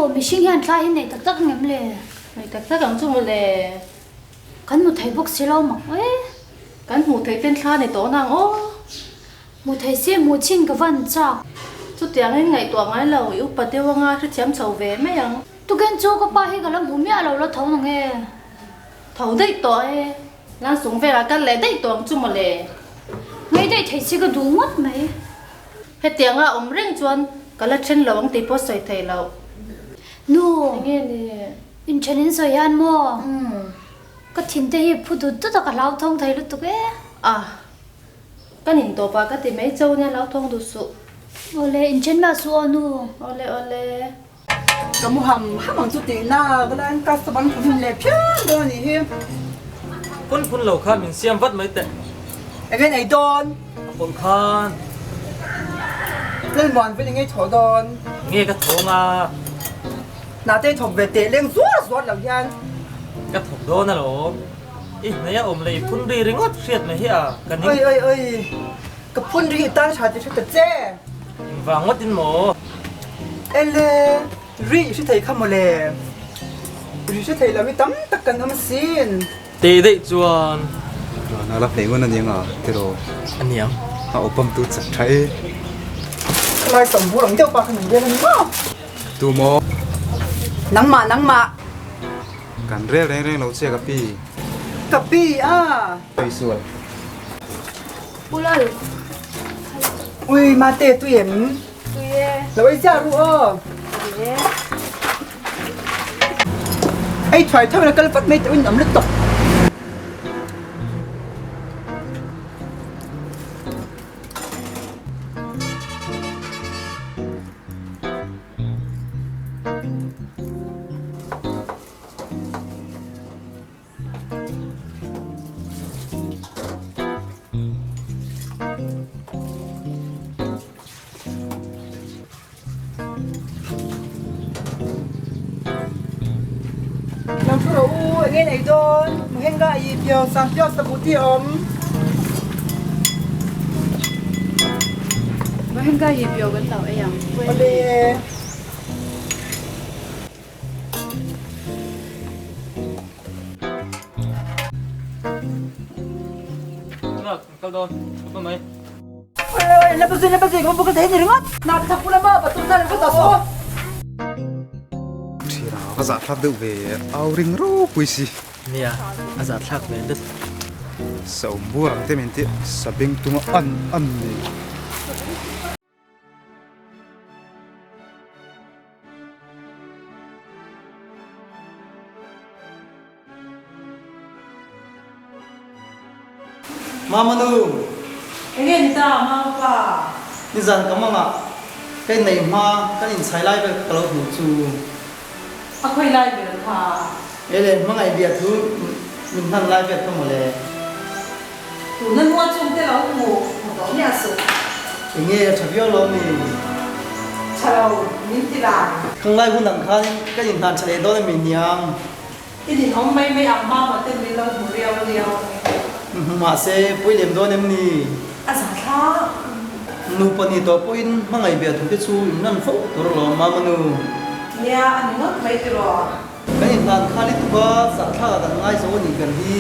mihring hian thla hi nei tak tak ang em le? Nei tak tak ang chu mawle. Kan hmu thei bawk si lo mak e. Kan hmuh theih ten thla nei tawh nang aw. Hmu thei se hmuh chin ka van chak. Chutiangin ngaihtuah ngai lo, i upa deuh anga hrethiam chho ve mai ang. Tukin chu ka pa hi ka la hmu miah lo la tho nang e. Tho daih tawh e. Lan sung velah kal leh daih tawh ang chu mawle. Ngei daih thei si ka duh ngawt mai. Hetianga awm reng chuan ka la then lo ang tih pawh sawi thei loh. Nu. Enge ni? Inthen in sawi hian maw? Ka thin te hi phu dut dut a ka hlauthawng thei lutuk e. A. Ka nin tawp a ka ti mai chau nia hlauthawng duh suh. Awle inthen mah suh aw nu. Awle awle. Ka mu ham ham ang chu tih na ka la customer an hmu leh phian dawn a nih hi. Phun phun lo khan min siam vat mai teh. Enge nei dawn? A pawlh khan. Lalmuan vel enge thawh dawn? Nge ka thawng a. Hnate thawk ve teh leng zuar zuar lo hian. Ka thawk dawn alawm. I hnaih a awm leh i phun ri ringawt hriat mai hi a ka ning. Oi oi oi. Ka phun ri hi tan tha ti hre ta che. Engvang ngawt in maw? Ele, ri i hre thei kha mawle. Ri hre thei lo hi tam tak kan awm asin. Te daih chuan. Rana la hmei ngun aniang a tiraw? Aniang. A awpam tu chak tha e. Khalai tam bur ang deuh pa kha min rel ani maw? Tu maw? Nangmah nangmah. Kan rel reng reng lo che ka pi. Ka pi a. Sawi sual. Pu Lal. Ui mate tui em? Tui e. Lo ei chiah ru aw. Tui e. Ei thuai thuai la kal vat mai teh in awm lutuk. Nang thu rawh u, enge nei dawn? Muhenga i piau sang piau sabu ti awm. Muhenga i piau kan lo ei ang. Awle. Kal dawn, ka pa mai. La pa zui, la pa zui, ka pa thei ni ringawt. Na thak pula ma, pa tum na ringawt ta so. Thira, ka zah thlak deuh ve, au ring ropui si. Nia, a zah thlak ve deuh. Sa awm bur ang te min tih, sabeng tunga an an ni. Mama nu! Enge ni ta mama pa? Nizan ka mangah ka inneih hma kan inchhai lai vel ka lo hmuh chu. A khawi lai vel kha? E le, hmangaih bia thu min hman lai vel kha mawle. Tuna nua chung te lo hmu hmu tawh miah suh. Enge a tha viau lo mi? Tha lo, min ti lai. Khang lai hun ang khanin ka inhlan tha leh dawn a mi niang. I ninawm mai mai ang mama ten min lo hmu riau riau. Mahse, pawi lem dawn em ni? A za thlak. Nupa ni tawh pawhin hmangaih bia thu te chu in hlan fo tur alawm mama nu. Nia, a ni ngawt mai tiraw? Kan inhlan kha lutuk a, zahthlak ah kan ngai zo a nih ber hi.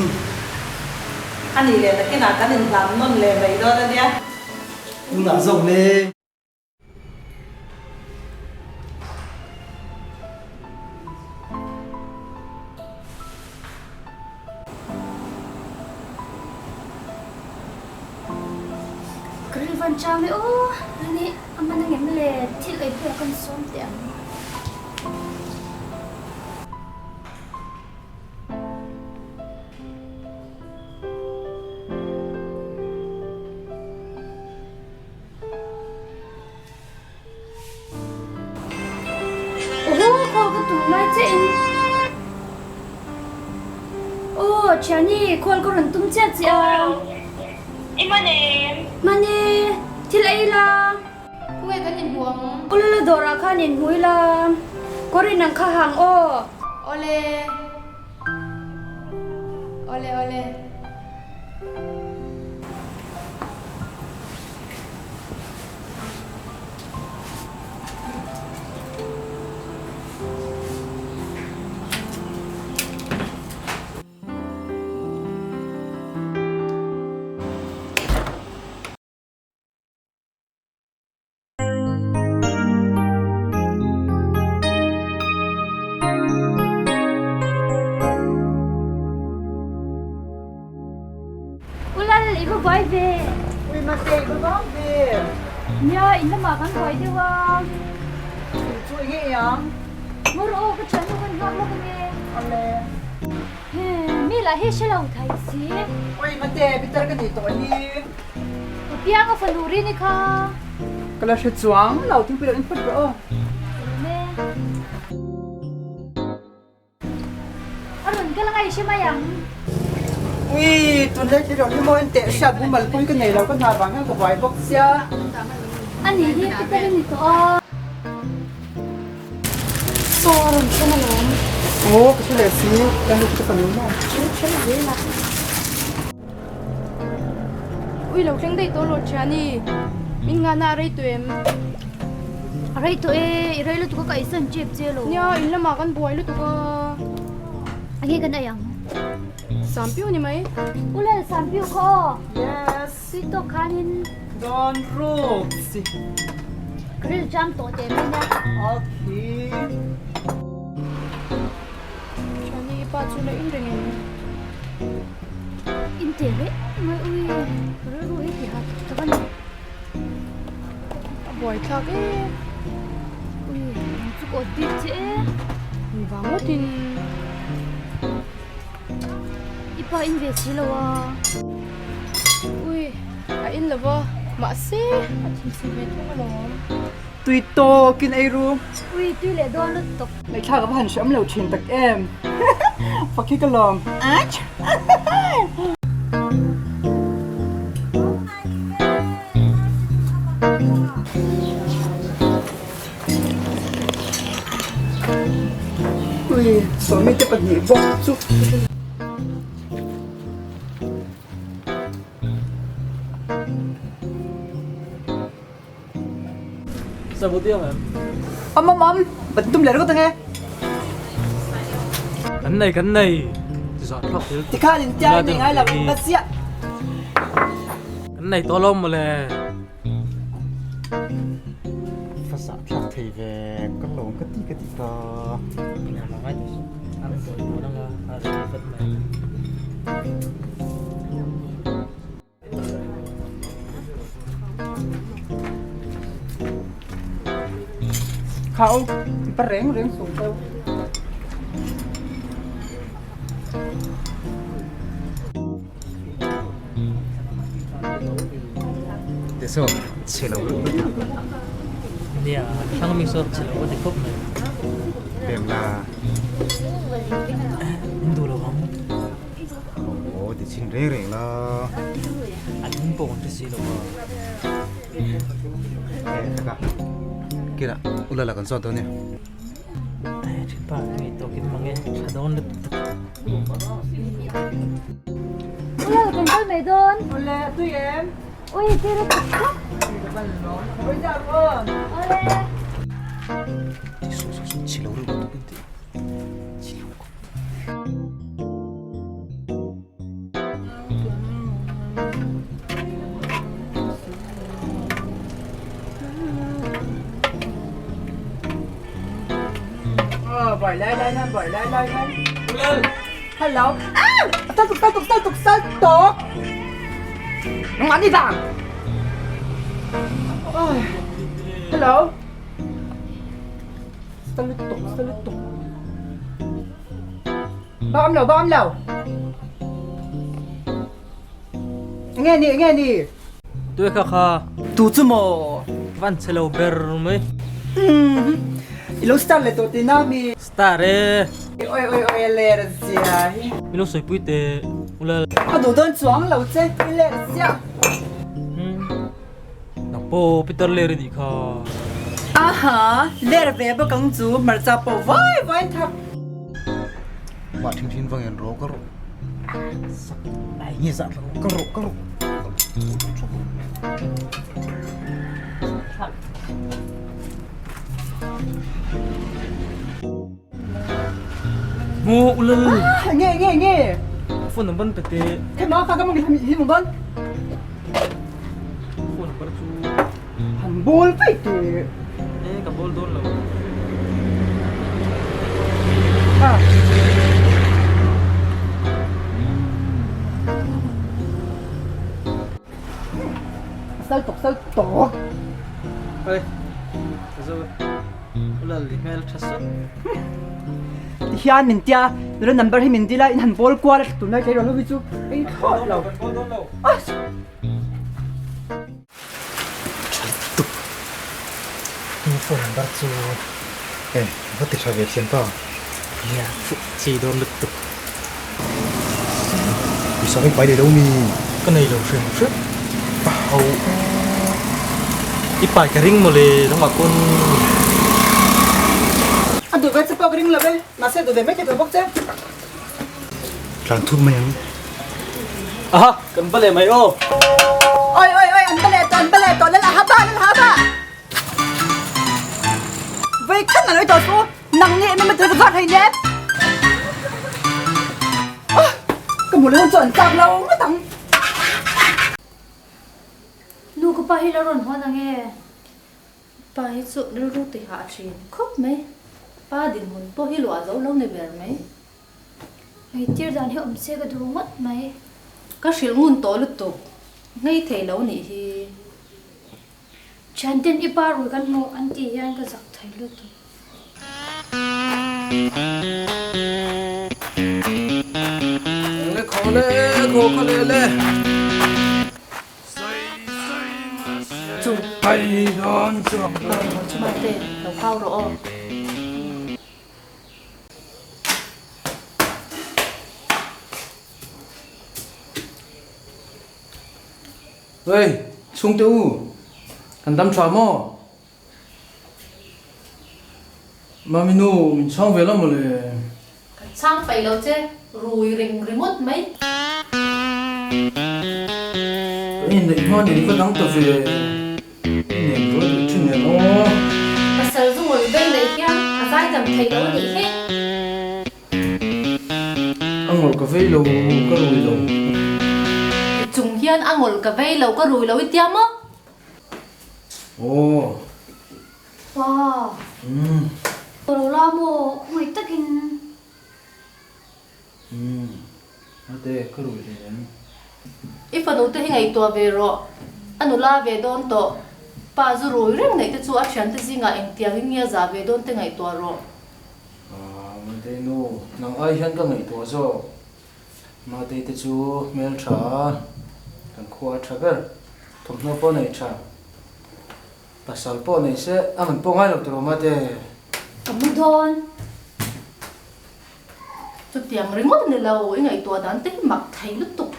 A nih leh nakinah kan inhlan nawn leh mai dawn a nia. Tunah zawk le. Ka rilru an chang e aw, ani a man angem le, thil ei pawh kan sawm teh ang. Aw khawl ka tum lai che in. Aw thiani khawl ka rawn tum chiah chiah a. I hman em? Hman e, thil ei la. Khawnge kan inhmu ang? Awle la dawrah khan inhmu ila, kawr inang kha hang aw. Awle. Awle awle. Mate, i va vang ve. Nia, in lamah kan buai deuh a. Chu chu enge i ang? Ngaw rawh aw, ka thiannu kan nghak lawk ange. Awle. He, mi lah hi hre lo thai si. Oi Mate, pitar ka nih tawh hi. Ka piang a fanu rin i kha. Ka la hre chuang lo, thingpui lo in phawt rawh aw. Awm e. A rawn kal anga i hre mai ang. Ui, tun lai thil rawn hi maw en teh hriat bumal pawh hi ka nei lo, ka hna vang hian ka buai bawk sia. A nih hi pitar i ni tawh a. Saw a rawn thleng alawm. Aw, ka hre leh si, ka nu ka fanu maw. Hre zel a. Ui lo thleng daih tawh lo thiani, min nghahna a rei tawh em? A rei tawh e, i rei lutuk a ka eisan chep che lo. Nia, in lamah kan buai lutuk a. Enge kan ei ang? Sampiu ni mai. U Lal, Sampiu kha aw. Yes. Tui tawk khanin. Dawn ruk si. Ka ril jam tawh teh mai nia. Okay. Thiani, i pa chu la in reng em? In teh reng mai ui, ka rilru hi ti ha tak tak a ni. A buai thlak e. Ui, nang chu ka awt bik che e. Ni vang ngawtin. I pa in ve si lo a. Ui, a in lo va, mahse a thinchhe ve thung alawm. Tui tawkin ei ru. Ui, tui leh dawn lutuk. Ngaihthlak a va han hreawm lo thin tak em. Fak hi ka lawm. Ach! Ui, sawmi te pahnih bawk chu. Awm awm awm, ban tum leh ringawt ange. Kan nei kan nei, ti zah thlak thil. Tikhan in tia in nei ngai lo, in va chiah. Kan nei tawh lo mawle. Va zah thlak thei ve, ka lawm ka ti ka ti ta. Khau, pa reng reng sung teu. Te so, chhe lo lut lut. Nia, thlang mi so chhe lo ka ti khawp mai. Pem la. In duh lo ang. Aw ti chhin reng reng la. An hming pawh kan hre si lo a. Eh taka. Kira ula la kan zawt dawn nia. Eh thinpa nge tawkin mang e tha dawn lutuk. Ula la kan kal mai dawn. Ule tui em. Ui tui lutuk khawp. Ui dah ru. Ole. Ti su su su chilo ru lutuk in ti. Bỏ lại lại nan bỏ lại lại nan Hello à sao tục sao tục sao tục sao tục Nó ngắn đi vàng Hello Sa lutuk sa lutuk Ba awm lo ba awm lo Enge ni enge ni Tui kha kha Tu chu maw Van che lo ber mai I lo star leh tawh tihna mi Star e Oi oi oi ler zia hi Mi lo sawi pui teh ulal Ka duh dawn chuang lo che i ler zia Nang pawh Peter ler i nih kha. Aha, ler ve bawk ang chu, hmarcha pawh vawi vawiin thak. Mah thin thin vang in ro ka rawh. Sak ai nge zah tlang ka rawh ka rawh. Mu ulal. Nge nge nge. Phone number pe te. Thế mà ka ka mang hi mong don. Phone number chu. Han bol vei te. E ka bol don lo. Ha. sal tawk sal tawk. Oi, ka zo e. U lal i hmel tha sawt. Ti hian min tia, nula number hi min dil a, in han bawl kual a, tunlai tleirawl ho hi chu ei thlawt lo. Kan bawl dawn lo. Tha lutuk. Hming phone number chu. E, va ti tha ve thian pa. Nia, fuh chi dawn lutuk. I sawi pai leh lo mi? Ka nei lo hrim hrim. A ho. I pai ka ring mawle nangmah pawn. A duh ve che pawh ka ring lo e, mahse a duh ve mai thei tawh bawk che. Tlan thut mai ang. Aha, kan va leh mai aw. Oi oi oi, an va leh tawh, an va leh tawh, lal aha ba, lal aha ba. Vei khat na loi tawh su, nang nih em em a va thei le. Ah, ka mu leh chu an chak lo ngawt ang. Nu ka pa hi la rawn hawn ang e. Pa hi chu rilru ti hah thin khawp mai. Pa dinhmun pawh hi luah zo lo ni ber mai. Ngeitir dan hi awm se ka duh ngawt mai. Ka hrilh ngun tawh lutuk ngei thei lo nih hi. Thianten i pa rui kan hmuh an tih hian ka zak thei lutuk. Le khaw le khaw khaw le le. Chu mate lo hau rawh aw. Hei, chhungte u, kan dam tha maw? Mami nu, min chhang ve la mawle. Kan chhang paih lo che, rui ring ringawt mai. Ka inneih hma nen ka dang ta ve, i nen ruai duh thin nen aw. Pasal zu ngawih vei neih hian a zaidam thei lo anih hi. A ngawlh ka vei lo, ka rui lo. I chung hian a ngawlh ka vei lo, ka rui lo i tia maw? Aw. Pa. Umm. Ka lo la maw, khawngaih takin. Umm. Ate, ka rui hle em? I fanu te hi ngaihtuah ve rawh. A nula ve dawn tawh. Pa zu rui reng neih te chu a thiante zingah engtiangin nge a zah ve dawn te ngaihtuah rawh. Ah, Matei nu, nang ai hian ka ngaihtuah zawk. Matei te chu hmel tha a, kan khua a tha ber. Thawmhnaw pawh nei tha. Pasal pawh nei se, a man pawh ngai lo tiraw Mate? Ka mu dawn. Chutiang ringawt a ni lo, i ngaihtuah dan te hi mak thei lutuk.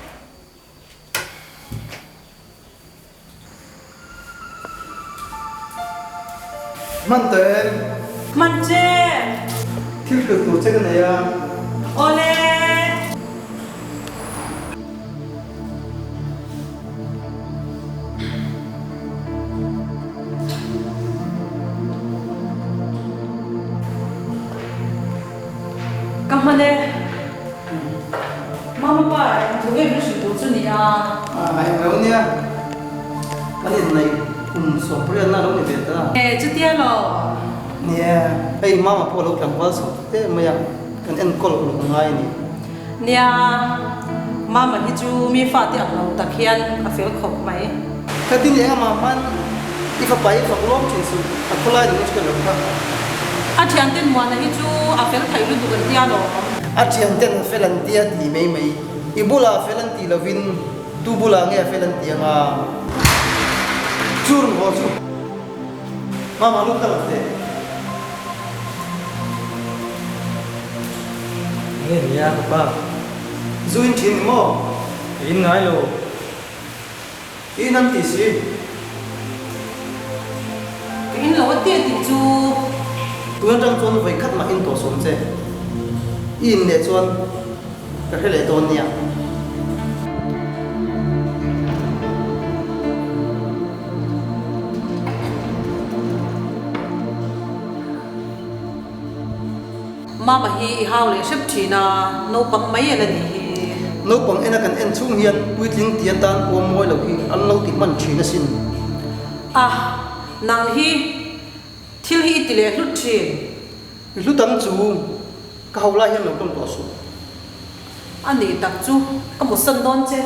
Hmante. Hman che. Thil hrilh tur che ka nei a. Awle. Ka hman e. Mama pa eng thu nge min hrilh tur chu nia. A eng lo nia. Kan inneih kum sawmriatna lo ni ve ta. E chutia lo. Nia, hei mama pawh lo tlangval chho ta em mai a, kan enkawl uluk a ngai a ni. Nia, Mama hi chu mi fate ang lo tak hian a fel khawp mai. Ka ti nia mah hman i fapa i fak lawm thin suh, a khawlai nung chu ka lo kha. A thianten Muana hi chu a fel thei lutuk an tia lawm. A thianten a fel an tia ti mai mai, i bulah a fel an tih lovin tu bulah nge a fel an ti anga? Chu run haw chu. Mama lu ka la teh. Nge nia ka pa. Zu in thin ni maw? Ka in ngai lo. I in an ti si. Ka in lo a tia tih chu. Tun atang chuan vawi khat mah in tawh sawm che. I in leh chuan ka hre leh dawn nia. Mama hi i hau leh hrep thin a, naupang mai a la nih hi. Naupang ena kan en chhung hian puitling ti atan pawh mawi lo hi an lo ti hman thin asin. A, nang hi thil hi i ti leh hlut thin. I hlut ang chu ka ho lai hian lo tawng tawh suh. A nih tak chu ka mutsan dawn che.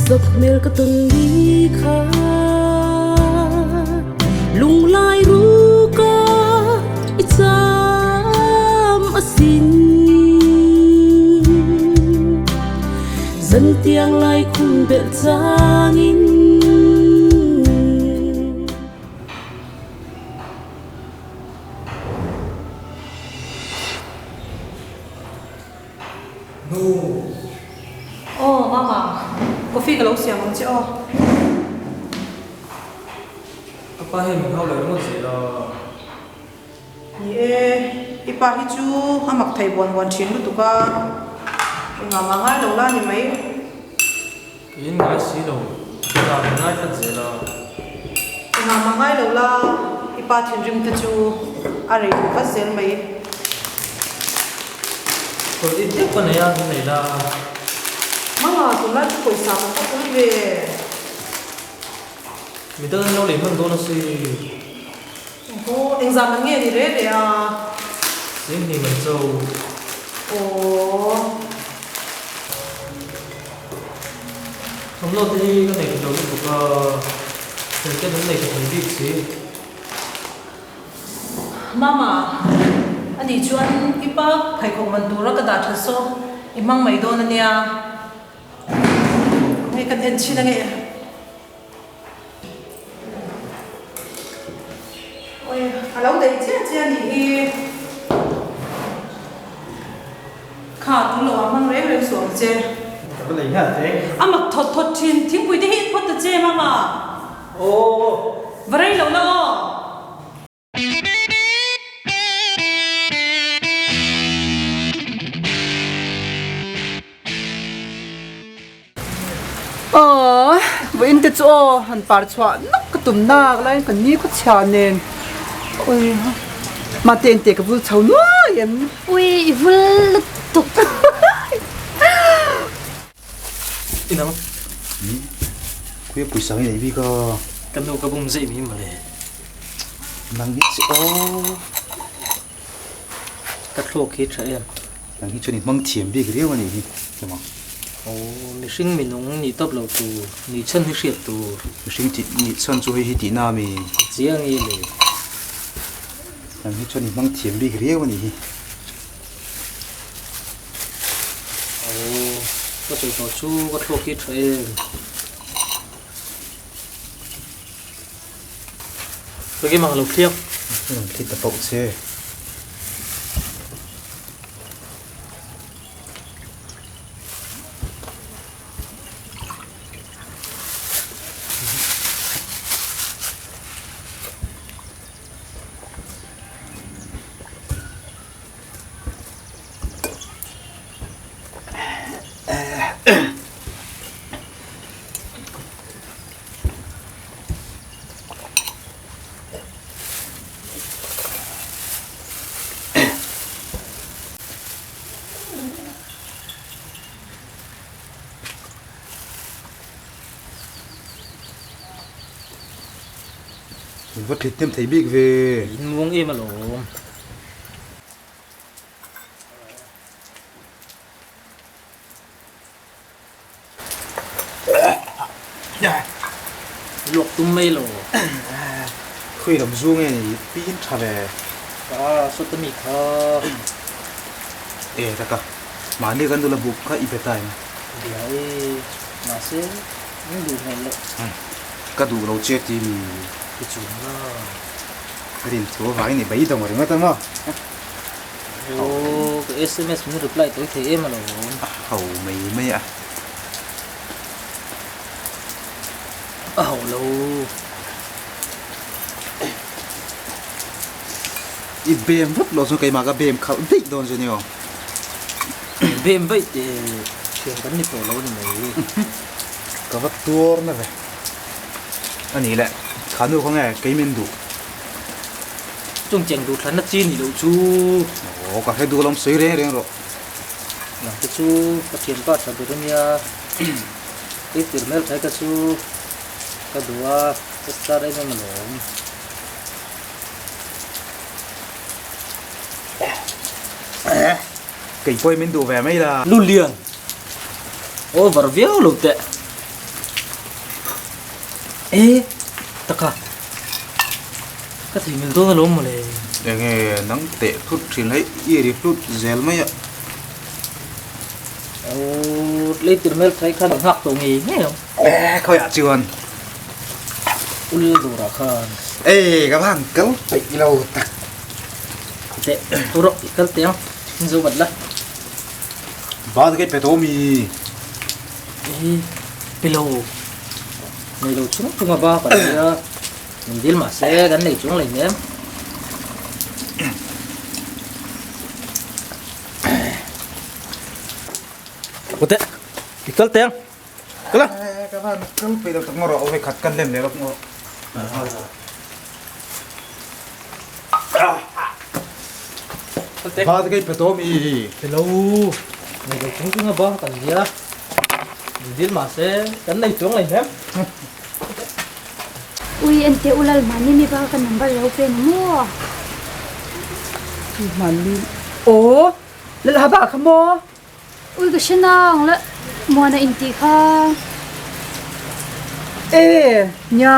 Sakhmel ka tawn ni kha Lunglai ruka i cham asin Zantiang lai khum belh changin. Nu. Aw mama, coffee ka lo siam ang che aw. Ka pa hian min hau leh ringawt zel a. Ni e, i pa hi chu a mak thei buan buan thin lutuk a, engah mah ngai lo la ni mai. Kei in ngai si lo, tunah min ngai tlat zel a. Engah mah ngai lo la, i pa thinrim te chu a rei duh vat zel mai. Kawr it deuh ka nei a, min nei la. Mama, tunlai chu pawisa kan va pui ve. Midang an lo lei hman dawn a si. Aw, engzah man nge ni re re a? Sing hnih man cho. Aw. Thawmhnaw te hi ka nei tha lo lutuk a, thil te kan nei tha thei bik si. Mama, ani chuan i pa pheikhawk man tura ka dah that saw i hmang mai dawn a nia. Nge kan en chhin ange. Oi, a lo daih chiah chiah a nih hi. Kha, tun lo ah hmang reng reng suh ang che. Ka va lei nghal teh. A mak thawt thawt thin, thingpui te hi in phawt ta che mama. Aw. Va rei lo la aw. Aww, vawiin te chu aw han par chhuah nak ka tum nak laiin kan ni khaw chhia nen ui mahte in te ka vul chho nuai em. Ui i vul lutuk. Inang. Khuia pawisa nge nei bik a. Ka nu ka bum zeih mai mawle. Nang hi chu aw. Ka thluak hi tha em. Nang hi chuan i hmang thiam bik riau a nih hi emaw. Aw mihring minung nih tawp lo tur, nih chhan hi hriat tur. Mihring tih nih chhan chu hei hi tihna a mi. Chiang i le. Nang hi chuan i hmang thiam bik riau a nih hi. Aw, ka sawi tawh chu ka thluak hi tha em. Ka game ang lo thliak. Rawn thli ta pauh che. In va thlit hnem thei bik ve. In muang em alawm. Luak tum mai lo. Khawi lam zu nge ni pin tha ve. A sawta mi kha. E taka mahni kan nula buk kha i be ta em? Bia e mahse min duh hmel loh. Ka duh lo che ti mi. I chung na. Ka rin thu avangin i beidawng ringawt a maw? Aw, ka sms min reply tawi thei em alawm. A ho mai mai a. A ho lo. I bem vut lo chu keimah ka bem khalh daih dawn chu ni aw. Bem vaih teh thian kan ni tawh lo ni mai. Ka va tuar na ve. A nih leh, kha nu kha nge kei min duh? Chung cheng duh thlanna chi nih loh chu. Aw, ka hre duh alawm sawi reng reng rawh. Nang te chu ka thianpa tha ber ania, kei tir hmel thai ka chu ka duh a, ka star em em alawm. Kei pawhin min duh ve mai la. Lulian, over viau lo teh. E taka ka theihnghilh dawn alawm mawle. Enge nang teh thut thin hei i ri hlut zel mai a. Aw leitir hmel thai khan a nghak tawh ngei ngei ang. E khawiah chuan. Ul dawrah khan. E ka van kal peih lo tak. Teh thu rawh i kal teh ang in zo vat la. Ba te kai pe tawh mi. E pe lo. Nei lo chung chung a ba kan nia. Min dil mah se kan nei chung lei nem. Ute i kal teh ang. Kal a. Ka van kal peih lo tak maw rawh awve khat kan lem leh lawk maw. Ba te kai pe tawh mi. Pe lo. Nei lo chung chung a ba kan nia. Min dil mah se kan nei chuang lei nem. Ui ente u lal mahni mi ba ka number lo pe ni maw? Mahni aw lal ha ba kha maw? Ui ka hre nang la muana in tih kha. E nia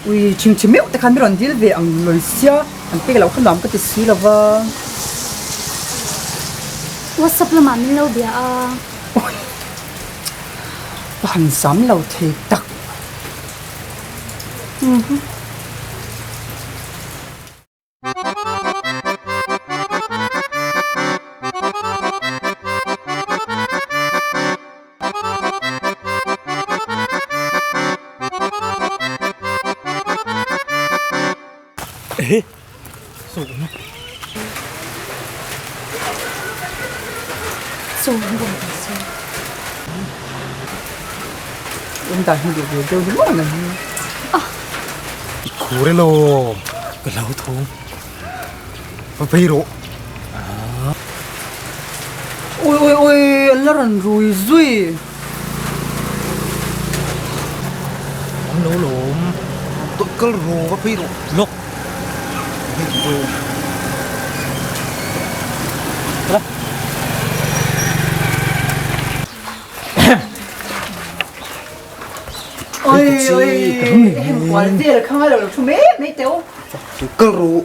ui chhingchhi meuh te khan mi rawn dil ve ang lawi sia an pek loh kha nuam ka ti si lo va. WhatsApp lamah min lo bia a. Ui ka han zam lo thei tak. Awm dan hi duh ve deuh ni maw nang hi. I khur elo ka lo thawng. Va phei rawh. Ui ui ui an la rawn rui zui. An lo lawm. Tawih kal rawh va phei rawh. Lawk. Oi oi hem kual vel kha ngai lo lo thu mai mai teh u. Kal rawh.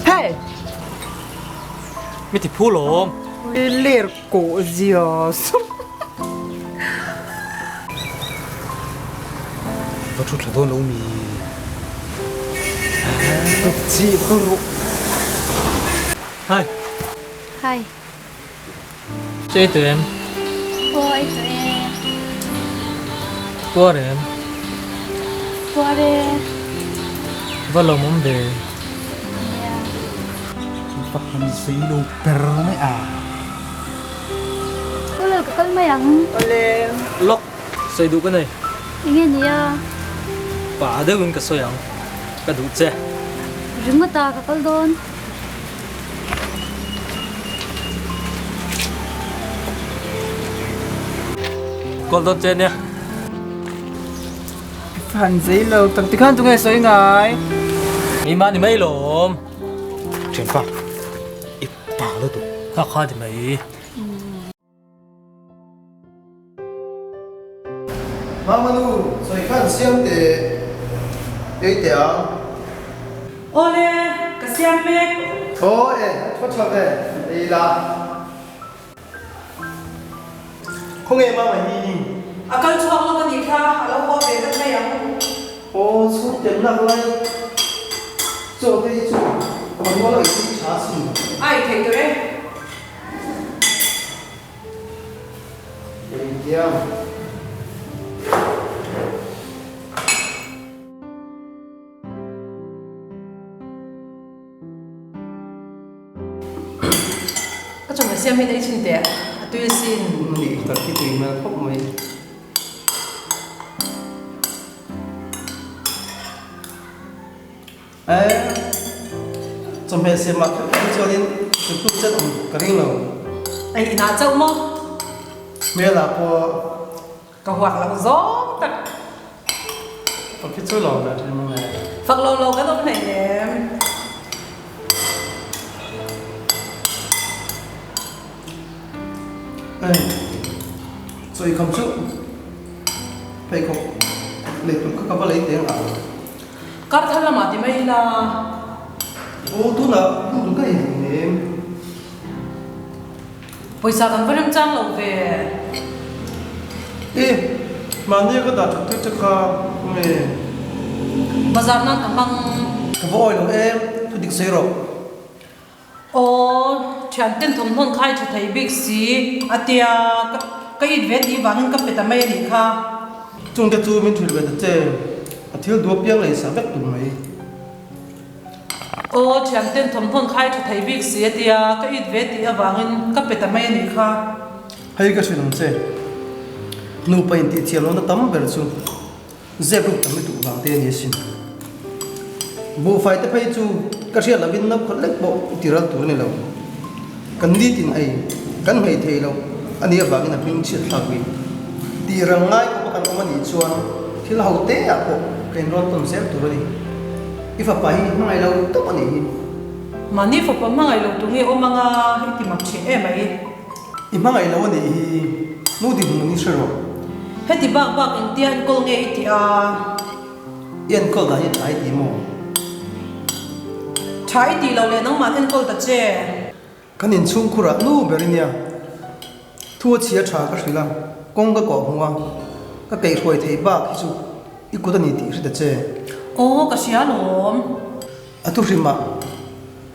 Hey! Mi ti phu lawm. Ler kawh zia sum. Va thu thla dawn lo mi. Ka chi va rawh. Hi. Hi. Che tawh em? Aw ei tawh e. Puar em? Puar e. Va lawmawm ve. Nia. Va han zei lo ber mai a. Kal lo ka kal mai ang. Awle. Lawk sawi duh ka nei. Enge nia? Pa deuhin ka sawi ang. Ka duh che. Ringawt a ka kal dawn. Call dawn che nia. Han zei lo tak tikhan tunge sawi ngai. Keimah ni mai lawm. Thianpa i pa lo tu. Kha kha ti mai. Mama nu, sawi khan siam teh ei teh ang. Awle, ka siam mek. Thaw e, thaw tha ve, ei la. Khawnge mama hi? A kal chhuak lawk a nih kha, a lo haw ve vat mai ang. Aw, chhung tem lak lai chaw te hi chu a rual a ei tha sin. A ei theih tawh e. Ka chawhmeh siam hi ei chhin teh a tui asin. Nih tak hi tui hmel khawp mai. Eh, chawhmeh siamah kher kher chuanin tutuk chet awm ka ring lo. Ei inah chauh maw? Hmelah pawh. Ka huak loh zawng tak. Fak hi chu lawm ve thin mang e. Fak lo lo kan awm hleinem. Hei, chaw i kham chu pheikhawk lei tur kha ka va lei teh ang a. Kar thar lamah ti mai ila. Aw, tunah hun tur ka nei hlei nem. Pawisa kan va remchang lo ve. E, mahni a ka dah that thut che kha nge? Bazar nan ka hmang. Ka va awi lo e, thu dik sawi rawh. Aw, thianten thawmhnawn kha i tha thei bik si a tia, ka it ve tih vangin ka pe ta mai a nih kha. Chungte chu min hrilh ve ta che, a thil duh apiang lei sak vek tur mai. Aw, thianten thawmhnawn kha i tha thei bik si a tia, ka it ve tih avangin ka pe ta mai a nih kha. Hei ka hrilh ang che, nupa intihchiam lohna tam ber chu zep ruk tam lutuk vang te a ni asin. Buhfai te phei chu ka hriat lovin no khat lek pawh i ti ral tur a ni lo. Kan nitin ei kan nghei thei lo a nih avangin a hming chhiat thlak bik. Tih rang ngai khawpa kan awm a nih chuan thil ho te ah pawh ka inrawn tawn zel tur a ni. I fapa hi hmangaih lo tawp a nih hi. Mahni fapa hmangaih lo tu nge awm anga i ti mak thin em ai. I hmangaih lo a nih hi nu dinhmun i hre rawh. Heti bak bak engtia enkawl nge i tih a? I enkawl dan hi tha i ti maw? Tha i tih loh leh nangmah enkawl ta che. Kan inchhungkhurah nu ber i nia. Thu a chhia tha ka hrilh a, kawng ka kawh hmu a, ka keihruai thei bak hi chu i kut a ni tih hre ta che. Aw, ka hria lawm. A thu hrimah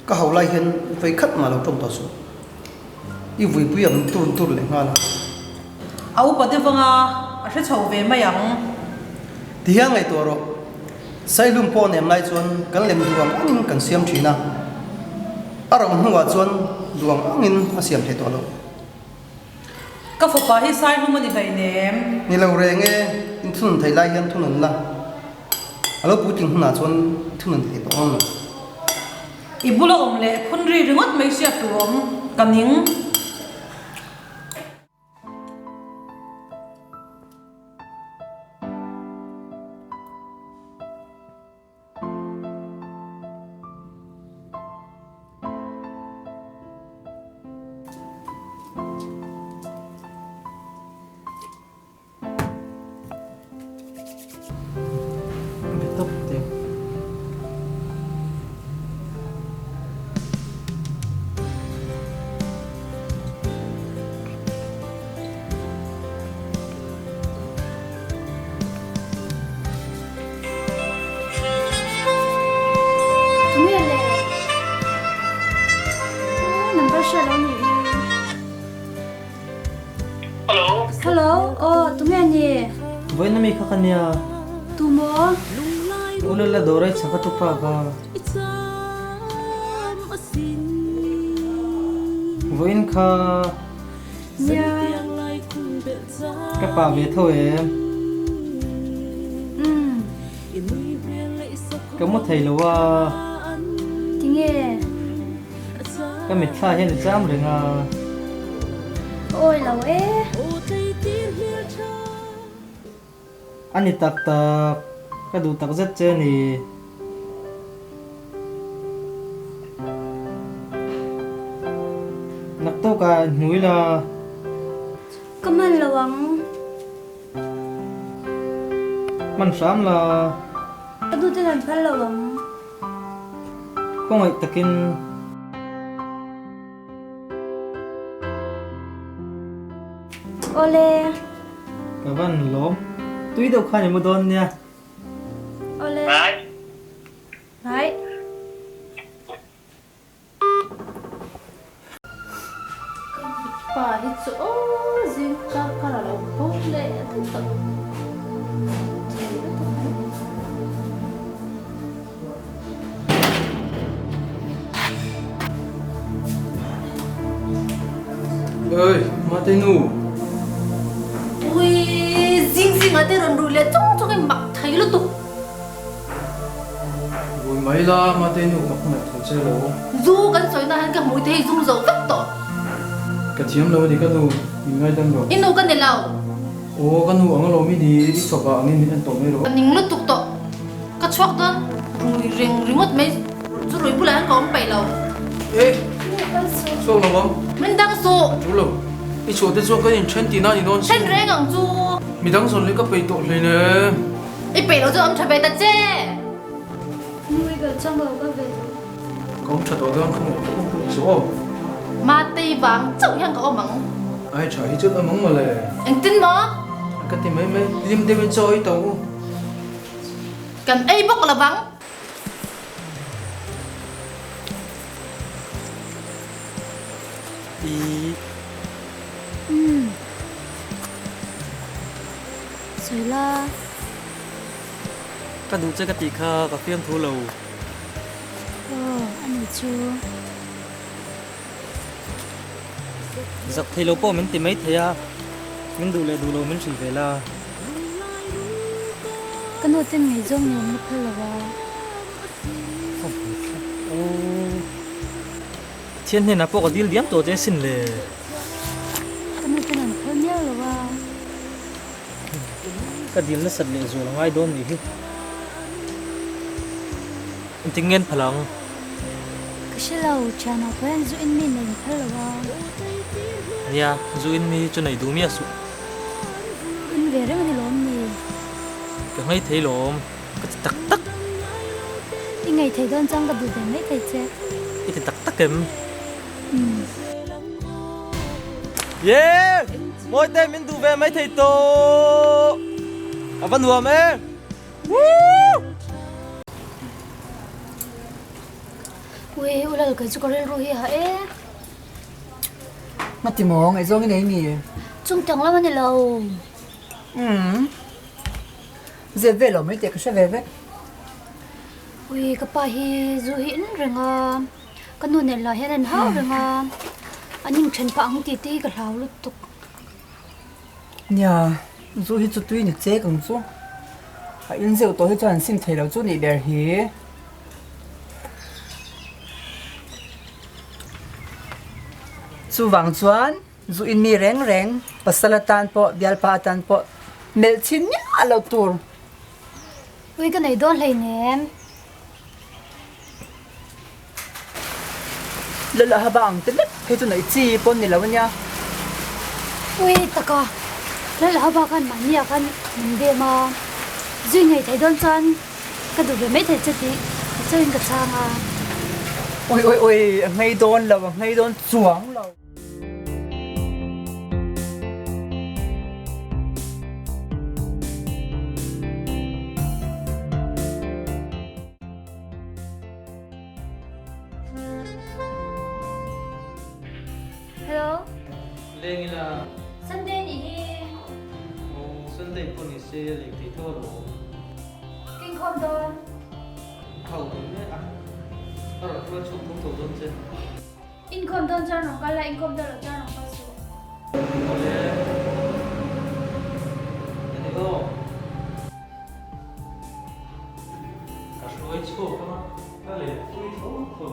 ka hau lai hian vei khat mah lo tawng tawh suh. I vuipui ang tur tur leh nghal a. A upa deuh anga a hre chho ve mai ang. Ti hian ngaihtuah rawh. Sailum pawh nem lai chuan kan lem duh ang angin kan siam thin a. A rauh hnuah chuan duh ang angin a siam thei tawh lo. Ka fapa hi Sailum a ni hleinem. Ni lo reng e, in thunun thei lai hian thunun la. A lo puitling hunah chuan thunun thei tawh ang lo. I bula awm leh phun ri ringawt mai hriat tur awm ka ning. Tunge le? Number hriat lo nih hi. Hello. Hello, aw tunge ni? Vawiin ami kha ka nia. Tu maw? Ulala dawrai chak a tupa ka. Vawiin kha. Nia. Ka pa ve tho em? Umm. Ka mu thei lo a. Tinge? Ka mitthla hian i cham reng a. Ka awi lo e. A ni tak tak, ka duh tak zet che a ni. Naktuk ah hmu ila. Ka hman lo ang. Hman hram la. Ka dute an phal lo ang. Khawngaih takin. Awle. Ka van lawm. Tui deuh khan i mu dawn nia. Awle. Bye. Bye. Ka pa hi chu aw zing kar kar a lo bo leh daih tawh. Thei lutuk mai. Oi, mate nu. Ui, zing zing ah te rawn rui leh chung chung in mak thei lutuk. Rui mai la, mate nu ka hmangaih tho che lo. Zu kan sawi na hian ka hmui te hi zum zo vek tawh. Ka thiam lo a ni ka nu, min ngaidam rawh. I nu ka ni lo. Aw, ka nu ang alawm i ni, i fapa angin min en tawh mai rawh. Ka ning lutuk tawh. Ka chhuak dawn rui reng ringawt mai chu rui bulah hian ka awm peih lo. Eh! Chhuak lo ang. Min dang suh. Ka tul lo. I chhuah te chuan kan inthen tihna a ni dawn si. Then reng ang chu. Midang zawn leh ka peih tawh hleinem. I peih loh chu awm tha ve ta che. Nui ka chang lo ka ve tawh. Ka awm tha tawh dawn kha maw ka awm pawh chu aw. Matei vang chauh hian ka awm ang. Ai tha hi chuan awm ang mawle. Engtin maw? Ka ti mai mai, hlim deuhin chaw ei tawh u. Kan ei bawk lo vang. I. Umm. Sawi la. Ka duh che ka tih kha ka fiamthu lo. Aw, a ni chu. Zak thei lo pawh min ti mai thei a, min duh leh duh lo min hrilh ve la. Ka nu ten ngaihzawng ni awm la phal lo a. Aw, Pathian hnenah pawh ka dil diam tawh che asin le. Ka nu ten an phal miau lo a. Ka dil nasat leh zual a ngai dawn nih hi. Engtin nge an phal ang? Ka hre lo, thianah pawh hian zu in mi nei an phal lo a. Nia, zu in mi hi chu nei duh miah suh. In ve reng a ni lawm ni? Ka ngaih thei lawm, ka ti tak tak. I ngaih thei dawn chuan ka duh ve mai thei che. I ti tak tak em? Umm. Ye! Mawite min duh ve mai thei tawh! A va nuam e! Woo! Ui, u lal kei chu ka rilru hi a ha e. Nga ti maw, ngaihzawng i nei mi? Chung tang lam a ni lo. Umm. Zep ve lo mai teh ka hre ve vek. Ui, ka pa hi zu hi in reng a. Ka nu nen lah hian an hau reng a, an inthen pah ang tih te hi ka hlau lutuk. Nia, zu hi chu tui ni chek ang chu. A in zeuh tawh hi chuan an sim thei lo chu nih ber hi. Chuvang chuan zu in mi reng reng pasal atan pawh bialpa atan pawh melh chhin miah lo tur. Ui ka nei dawn hleinem. Lala haba ang te lek phei chu neih chi pawn ni lo ania. Ui taka, Lala haba khan mahni ah khan min bem a, zui ngei thei dawn chuan ka duh ve mai thei che tih ka chauhin ka chhang a. Ui ui ui, a nghei dawn lo, a nghei dawn chuang lo. Hello. Leng ila. Sunday nih hi. Aw Sunday pawh ni se leng thei tho alawm. King khawm dawn. Khau dawn mek a. A rawn hruai chhuak tho tho dawn che. Inkhawm dawn chuan rawn kal la, inkhawm dawn loh chuan rawn kal suh. Awle. Ani aw. Ka hruai chhuak a, ka leh pui tho tho.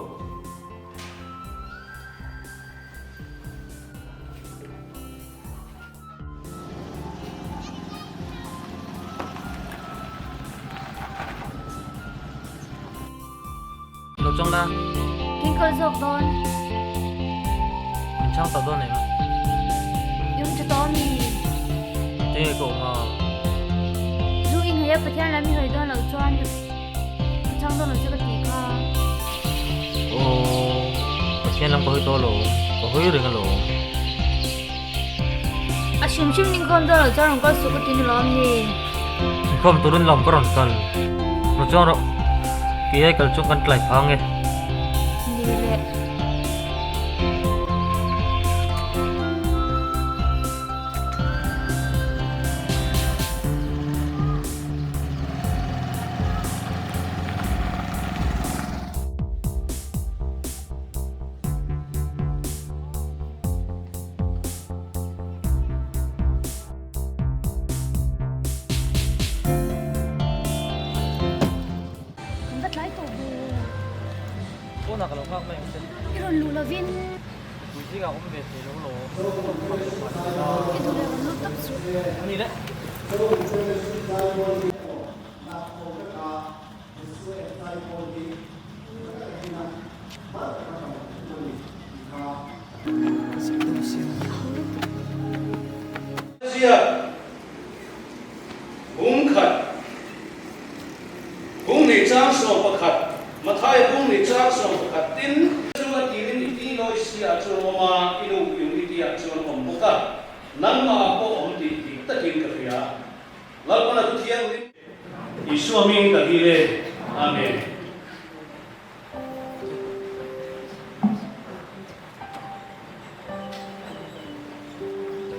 Lo chawng la. King kal zawk dawn. Min chhang tawh dawn em? I awm tha tawh ami? Tinge ka awm a? Zu i ngei a Pathian lam i hawi dawn loh chuan ka chhang dawn lo che ka tih kha. Aw, Pathian lam ka hawi tawh lo, ka hawi reng alawm. A hrim hrim ning khawm dawn loh chuan rawn kal suh ka ti ni lawm ni. Inkhawm turin lam ka rawn kal. Rawn chuang rawh. Kei ai kal chuan kan tlai phang e. Ni le. Kan va tlai tawh ve. Pawnah ka lo nghak mai ang che. I rawn luh lovin. Mipui zingah awm ve thei lo law. I duh leh rawn lut tawp suh. Ani le. ziak bung khat, bung hnih chang 11, Mathaia bung hnih chang 11 tin. Chu a tirin i ti lawi si ah chuan awm a, i nu unity ah chuan awm bawk a, nangmah ah pawh awm tih dik takin ka hria. Lalpan a thu thianghlim. Isua hming ka dil e. Amen.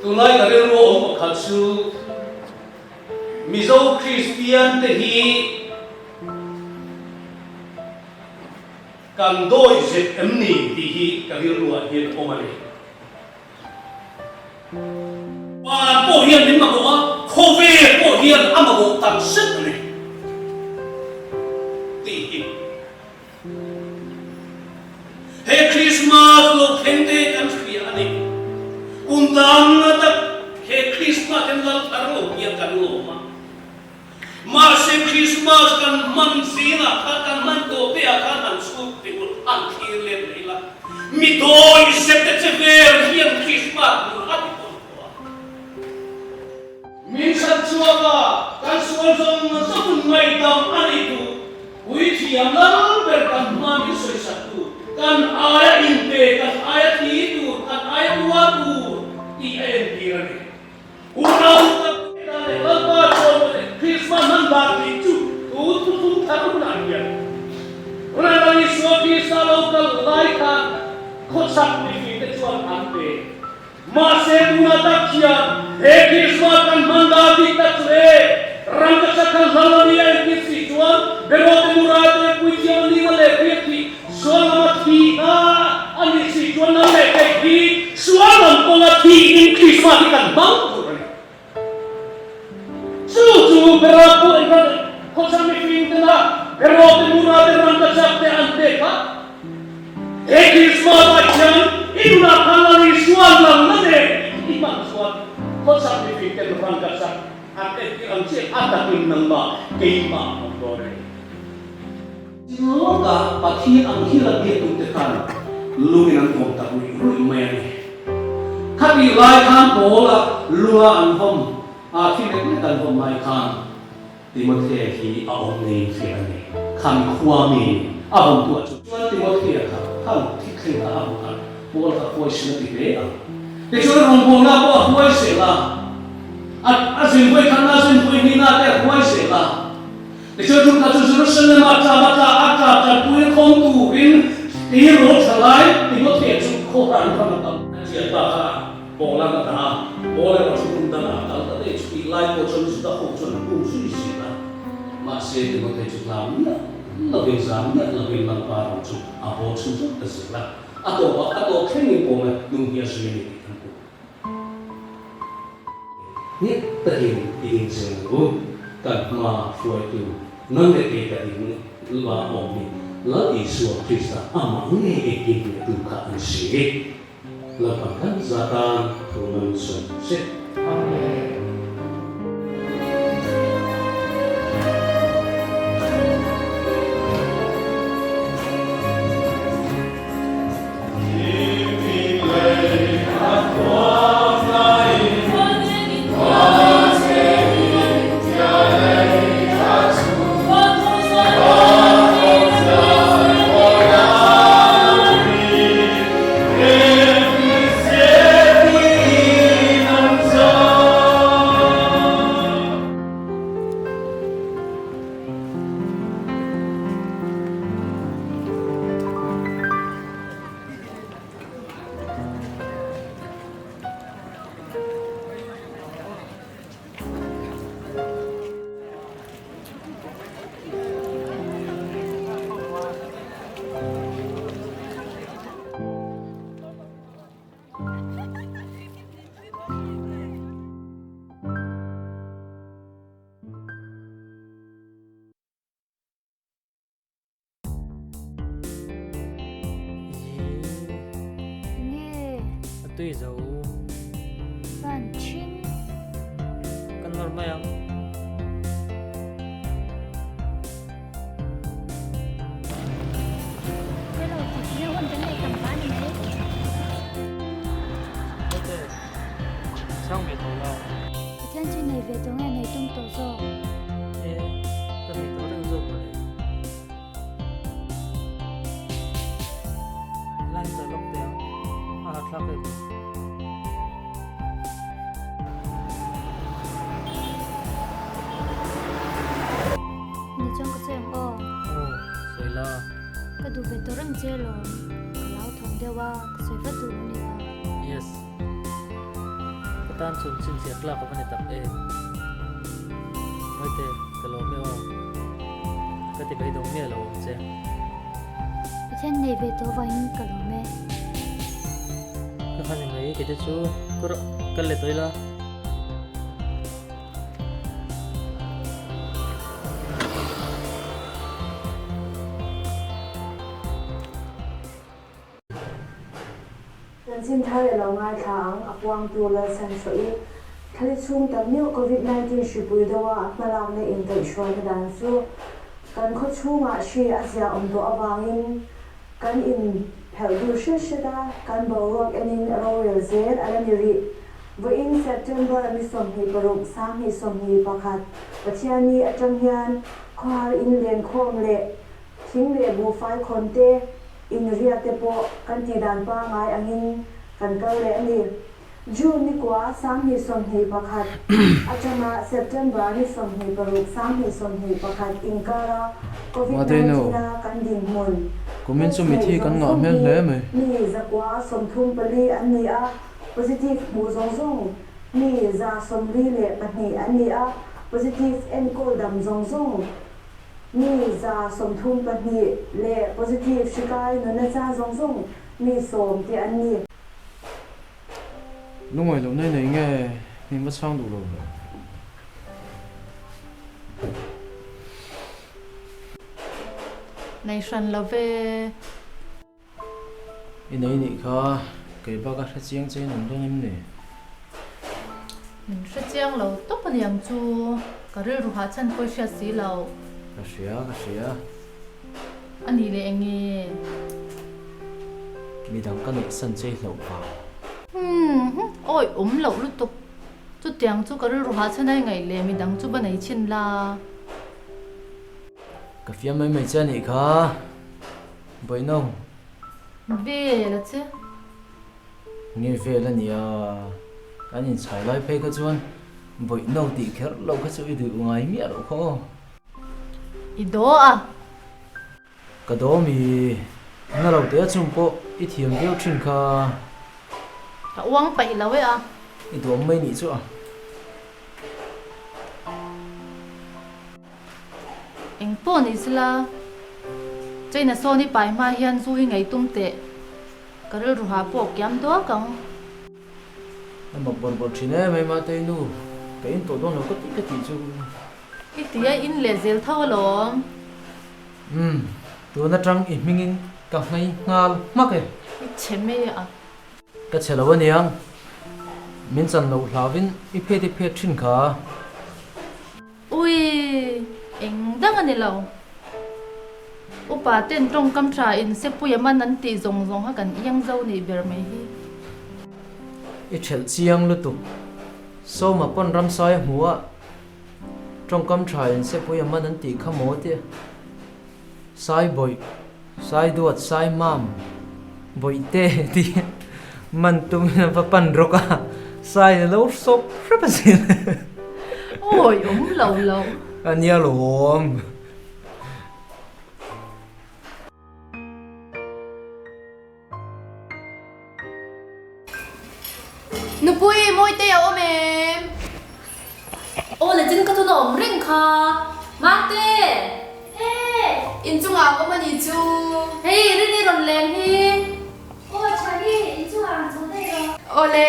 Tunlai ka rilru awm pakhat chu Mizo Kristian te hi kan dawi zet em ni tih hi ka rilru ah hian awm a ni. Van pawh hian min mamawh a, khawvel pawh hian a mamawh tak zet a ni tih hi. He Krismas lo thleng te kan hria a ni. Kum dang tak he Krismas hian lal thar lo hian kan lawm a. Mahse Krismas kan hman zingah khan, kan hman tawh te ah khan han chhut teh u, han thlir let mai la. Mi dawi zet te che vel hian Krismas nun a ti pawh tawh a. Min chhan chhuak a, kan sual zawng zawng ngaihdam a ni duh. Puithiam lal ber kan hma min sawisak tur, kan aia inpe, kan aia thi tur, kan aia tuar tur tih a entir a ni. Unau tak ta leh Lalpa chawi leh Krismas hman dan tih chu tun thuthlung thar hunah hian Ran a Isua Krista lo kal lai khan khawchhak mifinte chuan an pe. Mahse tunah tak hian he Krismas kan hman dan dik tak chu e, ram ka chak khan hla lo ni a entir si chuan Berote Murate Puithiam a nihna leh Biakthih sual lama thihna a nih si chuan nang leh kei hi sual lam kawnga thihin Krismas hi kan hmang tur a ni. Chu chu Bera pawh in ran khawchhak mifing tena Berote Murate ram ka chak te an pek a. He Krismas ah hian i nunah khan Lal Isua lalna nen i hman chuan khawchhak mifing ten ram ka chak an entir ang che a takin nangmah keimah a awm dawn a ni. Lawka Pathian ang hi la biak tute khan lungin an vawm tak ruih ruih mai a ni. Khatih lai khan Paula lunga an vawm a, thi lek lek an vawm lai khan Timothea hi a awm ngei hriat a ni. Khan khua mi a vawmtu ah chuan Timothea kha khan thi thleng kha a hmu khan Paula kha huaisen a ti hle ang. Tichuan rawngbawlna pawh a huai zel a, a zin vawi khatna zin vawi hnihna te a huai zel a. Tichuan chu kha chu Jerusalem-ah tlama tla a tla tanpui khawm turin ti rawh tha lai Timothea chu khawhran ram a kal. A thian pa kha Paula a dah a, Paul erawh chu hmun dangah a kal ta daih. Chutih lai pawh chuan Juda ho chuan an um zui zin a, mahse Timothea chu hlau miah lovin zam miah lovin Lalpa ram chu a haw chhun zawk ta zel a, a tawpah a tawp thlengin Paula hnung hi a zui a ni tih kan hmu. Nghet takin i ding zel ang u. Kan hma hruaitu nang leh kei ka ding la awm hi Lal Isua Krista amah ngei engkim hnehtu kha a ni si. Lalpan kan zatan thu man sawi se. Amen. A tui zo. Van thin. Kan nawr mai ang. Hello, ti ti hun kan nei tam pa ni mai. Chang ve tho la. ve tawh nge nei tum tawh zawk? E, ka nei tawh reng zawk mawle. Line ta lawk teh ang, a hahthlak em? Ni chuan ka sawi ang aw. Aw, sawi la. Ka duh ve tawh reng che alawm. Ka lau thawng deuh a, ka sawi vat duh lo ni kha. Yes. Ka tan chhun chhinchhiah tlak a va ni tak em. Mawite, ka lawm e aw. Ka ti beidawng miah lo ang che. Pathian nei ve tawh vangin ka lawm e. Ka khan i mai kei te chu kawr kal leh tawh ila. Chanchin thar i lo ngaithla ang, a puangtu Lalchhanchhuah-i. Thlali chhung tak meuh Covid 19 hripui deuha a hmalakna inkaihhruaina dan chu kan khaw chhungah hri a zia awm tawh avangin kan inphelh dur hret hret a, kan boruak enin rorel zel a la ni rih. Vawiin September ni 26 2021 Pathianni atang hian khawhar inlenkhawm leh Thing leh buhfai khawn te, inriak te pawh kan tih dan pangai angin kan kal leh a ni. June ni kua 2021 atanga September ni 26 2021 inkara Covid Madeno, 19 a kan dinhmun kumin test chu neih mithi kan zawng ngah zawng hmel hi hle mai. mi 134 an ni a, positive hmuh zawng zawng mi 142 an ni a, positive enkawl dam zawng zawng Mi 132 leh positive hri kai nuna chan zawng zawng mi 10 te an ni. Lungawi loh nei nei nge min va chhang duh lo ve. Nei hran lo ve. I nei nih kha kei bak a hre chiang che in awm dawn em ni? Min hre chiang lo tawp a niang chu, ka rilru hah chhan pawh i hriat si lo. Ka hria, ka hria. A nih leh eng nge? Midang ka ngaihsan che i hlauh vang. Umm, awi awm loh lutuk. Chutiang chu ka rilru hah chhan a i ngaih leh midang chu va nei chhin la. Ka fiam mai mai che a nih kha. Bawihno. Vel a che. Nge vel a nia, kan inchhai lai phei kha chuan Bawihno tih kher loh kha chu i duh ngai miah loh kha aw. I daw a. Ka daw mi, na lo te a chung pawh i thiam viau thin kha. Ka uang paih lo e a. I duam mai nih chu a. Eng pawh ni sela, China sawn i pai hma hian zu hi ngei tum teh, ka rilru ha pawh kiam duak ang. A mak bawrh bawrh thin em em a Teinu, ka in tawh dawn lo ka tih ka tih chu. I ti a in leh zel tho alawm. Umm, tun atang i hmingin ka nghei nghal hmak e. I chhe mai a. Ka chhe lo aniang, min chan loh hlauvin i phet i phet thin kha. Ui, eng dang a ni lo. Upa ten tawngkam tha in sepuia man an tih zawng zawng kha kan iang zo nih ber mai hi. I thelh chiang lutuk. Sawma pawn ramsai a hmu a, tawngkam tha in sepuia man an tih kha maw tia. Sai bawih, sai duat, sai mam, bawih te tih man tumin a va pan rawk a, sai a lo sawp hrep a sin. Awi awm lo lo. A nia lawm. Nupui, Mawitei a awm em? Aw le chin ka thun a awm reng kha. Mate! Hey! Inchungah a awm a nih chu. Hei, Rini rawn leng hi. Aw Chhani, inchungah rawn chho daih rawh. Aw le.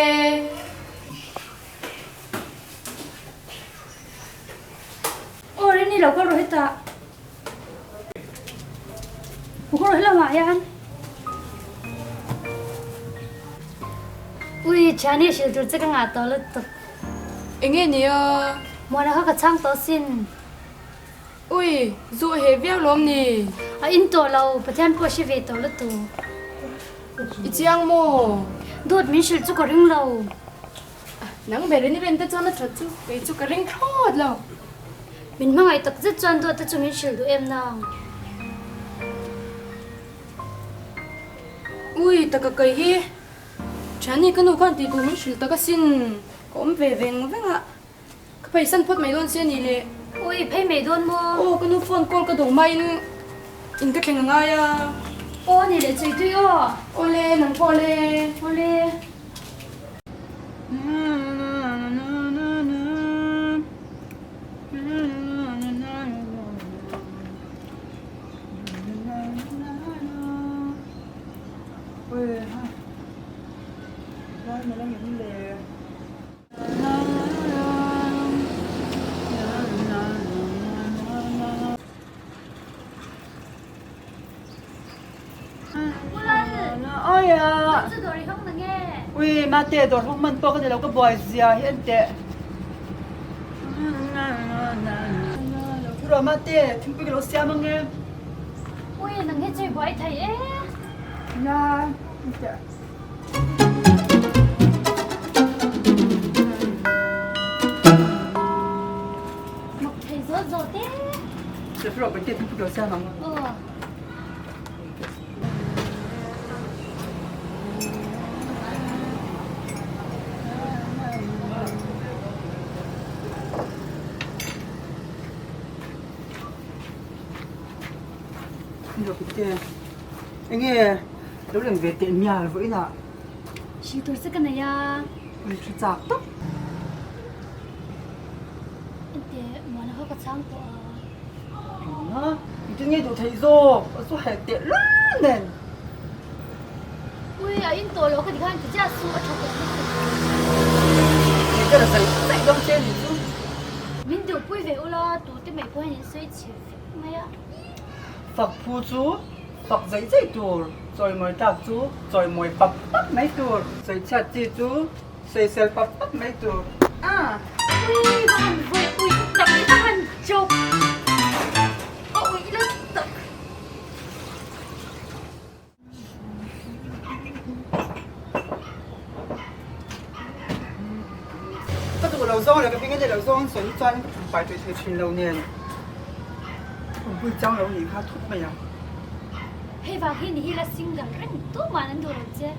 Aw Rini lo kal rawh hetah. Lo kal rawh helamah hian. Ui Chhani hrilh tur che ka ngah tawh lutuk. Enge nia? Muana kha ka chhang tawh sin. Ui, zu a heh viau lawm ni? A in tawh lo, Pathian pawh hre ve tawh lutuk. I chiang maw? Dawt min hrilh chu ka ring lo. Nang berin i rin te chuan a that chu kei chu ka ring thlawt lo. Min hmangaih tak zet chuan dawt te chu min hrilh duh em nang. Ui taka kei hi Thiani ka nu khan tih tur min hrilh tak asin ka awm ve veng veng a ka pheisan phawt mai dawn si a nih le. Ui phei mai dawn maw? Aw ka nu phone call ka dawng hmain in ka thleng a ngai a. Aw ni leh chei tui aw. Awle nang pawh le. Awle. Ui mate dawr hawng man pawh ka ni lo ka buai zia hi en teh. Thu rawh mate thingpui ka lo siam ang e. Ui nang hi chu i buai thei e. Na en teh. Mak thei zawt zawt e. Thu rawh mate thingpui ka lo siam ang. Aw. Enge lo leng ve teh mial vawiin ah. Hrilh tur che ka nei a. Ui hre chak tawp. Enteh muana kha ka chhang tawh a. Engah? Engtin nge duh theih zawk? A chu heh teh lul nen. Ui, a in tawh loh ka ti khan ti chiah su a tha tawh lutuk. Kei ka la zai zai dawn che ni chu. Min duh pui ve ula, tute mai pawh hian in sawi chhe vek mai a. Fak phu chu fak zai zai tur, chawimawi tlak chu chawimawi pap pap mai tur, sawichhiat chi chu Sawisel pap pap mai tur a. Ui va han vawi ui tak i va han chawp a ui la tak. Ka duh lo zawng leh ka beng a lo zawng sawi chuan ka thum pai tawih thei thin lo nen awmpui chang lo nih kha thut mai ang. Hei vang hi ni hi la single reng tumah an duh lo che.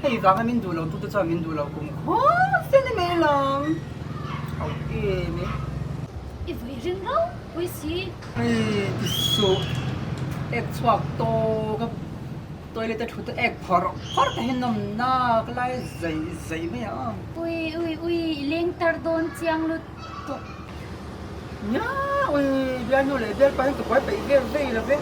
Hei vanga min duh lo tute chuan min duh lo kum khaw se ni mai lang. Ho em e. I vui ring rau pui si. Hei ti suh ek chhuak tawk a toilet a thut a ek phawrh phawrh te hi nawm nak lai zai zai mai a. Ui ui ui i leng tar dawn chiang lutuk. Nia ui bialnu leh bialpa hian ka buai peih vel vei lo ve.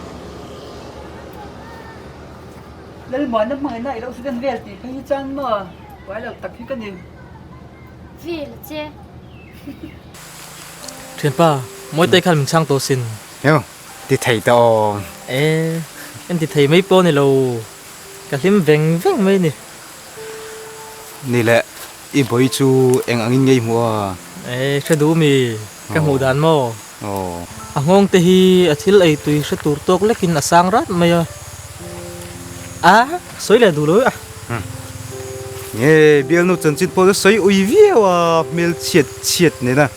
Lalmuana hmangaihna i lo student vel tih phei hi chuan maw buai lo tak hi ka ni. Vel a che. Thianpa, Mawitei khan min chhang tawh sin. Eo, ti thei ta aw. E, en ti thei mai pawh ni lo, ka hlim veng veng mai ni. Ni le, i bawi chu eng angin nge i hmuh a? E, hre duh mi, ka hmuh dan maw? Aw. A nghawng te hi a thil ei tui hre tur tawk lekin a sang rat mai a. A, sawi leh duh lo a. Nge, bialnu chanchin pawh chu sawi ui viau a, hmel chhiat chhiat nena.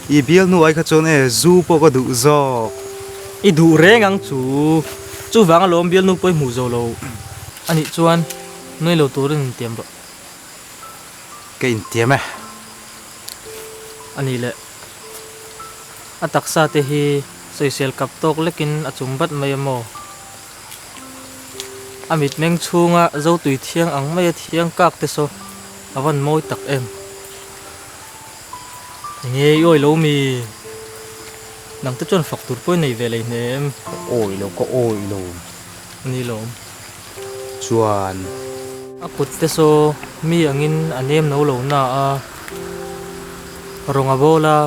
I bialnu ai kha chuan e, zu pawh ka duh zawk. I duh reng ang chu. Chuvang alawm bialnu pawh i hmuh zo lo a nih chuan nui lo turin intiam rawh. Ka intiam e. A nih leh. A taksa te hi sawisel kap tawk lekin a chum bat mai a maw? A mitmeng chhunga zotui thiang ang maia thiang kak te saw a van mawi tak em? Enge i awi lo mi? Nang te chuan fak tur pawh i nei ve lei hnem. Ka awi lo, ka awi lo. A ni lawm. Chuan. A kut te saw mi angin a nem no lo na a, rawng a bawl a,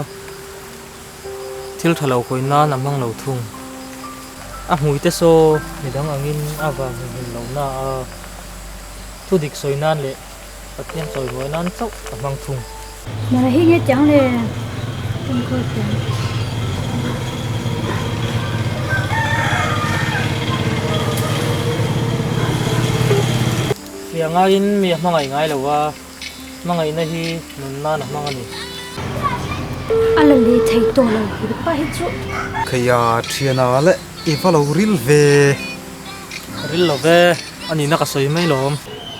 thil tha lo khawih nan a hmang lo thung. A hmui te saw midang angin a van hmuhhmun lo na a, thu dik sawi nan leh Pathian chawimawi nan chauh a hmang thung. Mara hi nge tiang le kan khawi tiang. Fiang. ngaiin mi a hmangaih ngai lo a, hmangaihna hi nun nan a hmang a ni. A la lei thei tawh lo hi pa hi chu. Kheia thiana leh i va lo ril ve. Ril lo ve, a nihna ka sawi mai lawm.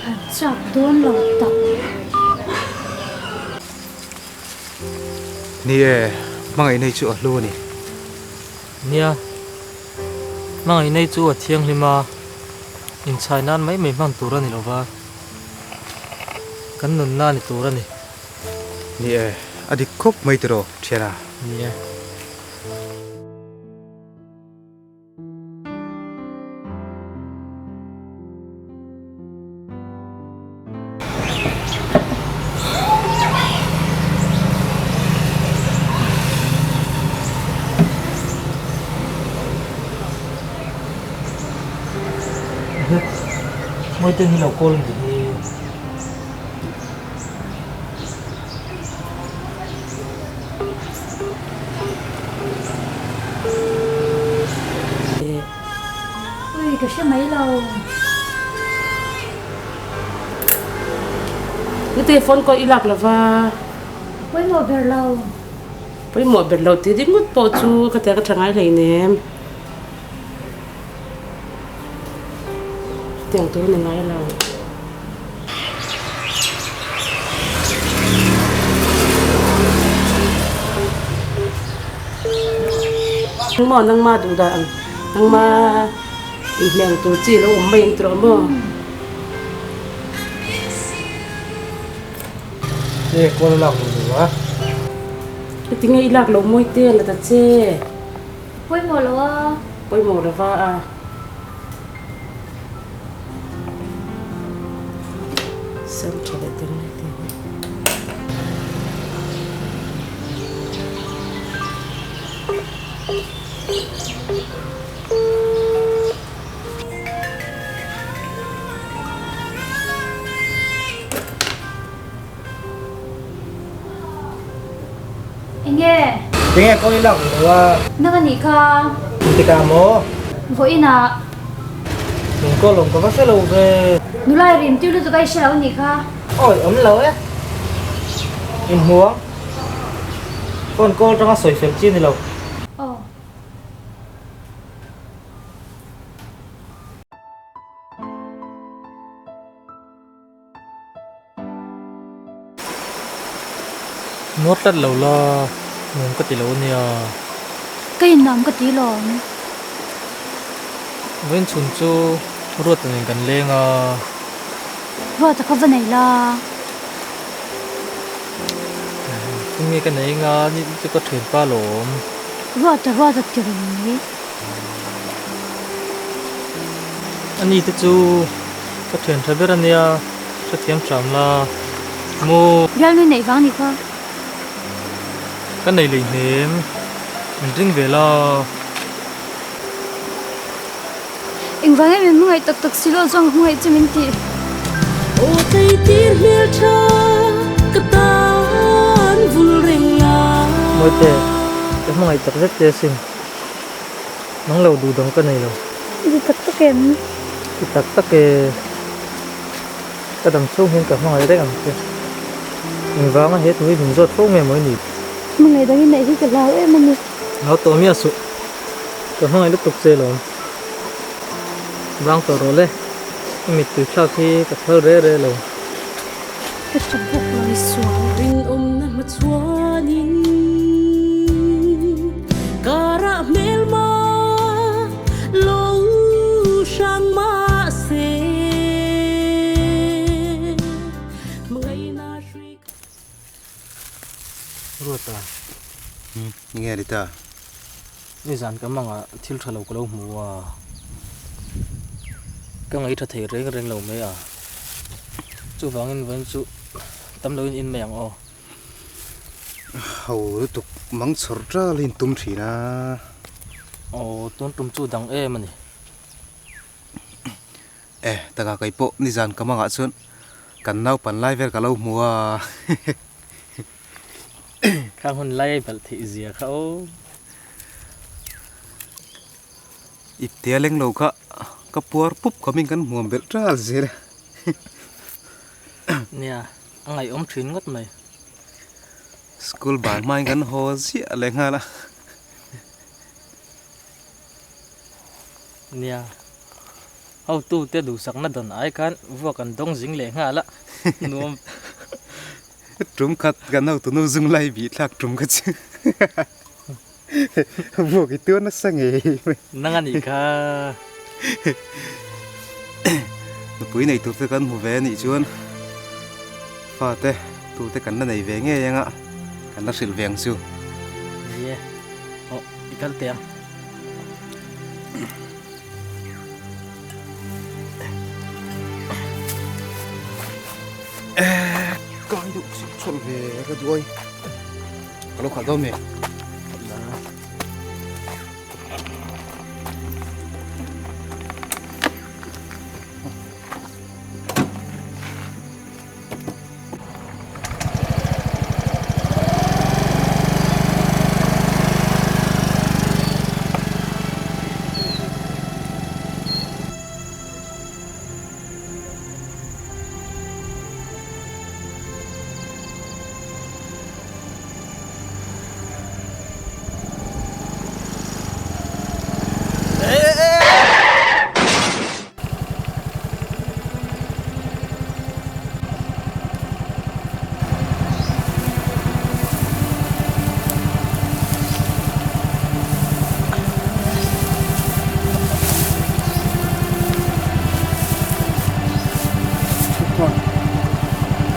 An chak dawn lo tak. Ni e, hmangaihna hi chu a hlu a ni. Nia, hmangaihna hi chu a thianghlim a, inchhai nan mai mai hman tur a ni lo va, kan nunna a ni tur a ni. Ni e, a dik khawp mai tiraw, thiana? Ni e. Mawite hi lo call ni hi. Ui ka hre mai lo. Nute phone call i lak lova. Pawimawh ber lo. Pawimawh ber lo tih ringawt pawh chu ka tia ka tha ngai hleinem. Tiang tur a ni ngai lo. Maw nangma duh dan ang nangma inhmel tur chi lo awm mai ang tawh maw. Nge kawl a lak lo duh a. Heti nge i lak lo mawi te la ta che. Pawimawh lo a. Pawimawh lo va a. Sam tha leh tel mai te hi. Enge? Tinge kawi lak lo a? Nang anih kha. Engtikah maw? Vawiinah. Min call awm ka va hre lo ve. Nula i rim tir lutuk a i hre lo anih kha. Awi awm lo e. Inhmu ang. Phone call tanga sawi fel chi a ni lo. Aw. Nuar tlat lo la, nuam ka ti lo ania. Ka innuam ka ti lawm. Vawiin chhun chu Ruata nen kan leng a. Ruata kha va nei la. Thil nge ka nei anga ni chu ka thianpa lawm. Ruata Ruata ti reng mai. Ani te chu ka thian tha ber ania, hrethiam hram la mu. Bialnu neih vang ni kha. Ka nei lei hnem, min ring ve la. Engvang em min hmangaih tak tak si lo chuan ka hmangaih che min ti. Aw tleitir hmel tha ka tan vul reng la. Mawite, ka hmangaih tak zet che asin. Nang lo duh dang ka nei lo. I ti tak tak em? Ti tak tak e. Ka dam chhung hian ka hmangaih reng ang che. Engvanga he thu hi min zawt fo nge maw i nih? Hmangaih dang i neih hi ka hlau em a ni. Hlau tawh miah suh. Ka hmangaih lutuk che lawm. Vang tawh rawh le, i mittui thlak hi ka phal re re lo. Ka tha bawk lo i sual. Rinawmna hmachhuanin karah hmelma lo hrang mahse hmangaihna hrui Ruata. Nge ni ta? Nizan ka mangah thil tha lo ka lo hmu a, ka ngaih tha thei reng reng lo mai a, chuvangin vawiin chu tam loin in mai ang aw. Ho lutuk mang chhawr tal hi in tum thin a. Aw tun tum chu dang em a ni. E taka kei pawh nizan ka mangah chuan kan naupan lai vel ka lo hmu a. Kha hun lai a balh theih zia kha aw. Iptea leng lo kha ka puar pup khawmin kan hmuam belh tal zel a. Nia, a ngaihawm thin ngawt mai. School ban hmain kan haw ziah leh nghal a. Nia, hotute duhsakna dawn ai khan vuak an dawng zing leh nghal a, nuam. Tum khat kan hotu nu zung lai bih thlak tum kha chu vuak i tuar nasa ngei mai. Nang a nih kha. Nupui nei tur te kan hmu ve a nih chuan fate tute kan la nei ve ngei anga kan la hrilh ve ang chu. Ni e, aw i kal teh ang. Kai duh chhawlh ve ka duh ai. Ka lo khalh dawn mi?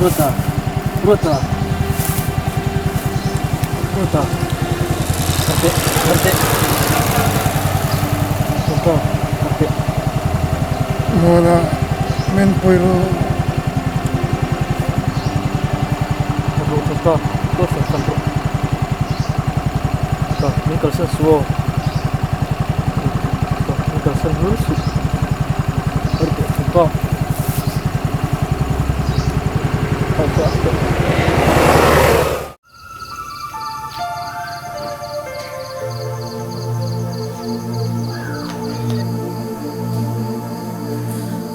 Ruata, Ruata, Ruata, Harte, Harte, Ruata, Harte. Mawla, men pawih rawh. Ruata, Ruata, Ruata, Ruata, min kalsan suh aw. Ruata, min kalsan hlur suh. Harte, Ruata.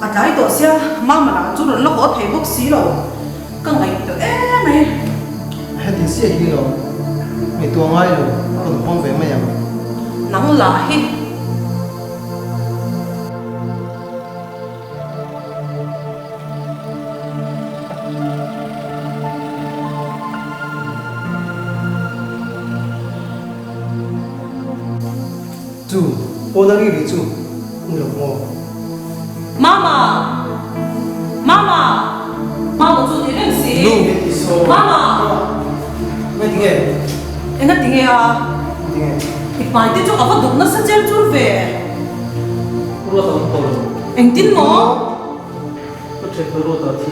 A tlai tawh sia, Mama lah chu rawn la haw thei bawk si lo, ka ngaihtuah em mai. Heti chiah hi lo, ngaihtuah ngai lo, a rawn hawng ve mai ang. Nang lah hi. Chu pawn a ri ri chu ni lo maw? Mama! Mama! Mama chu ni reng si. Nu! Mama! Ngai tinge? Enga tinge a? Tinge? I hmai te chu a va duk nasa cher chur ve. Ruat a awm tawh lo. Engtin maw? Ka then kha Ruata a thi.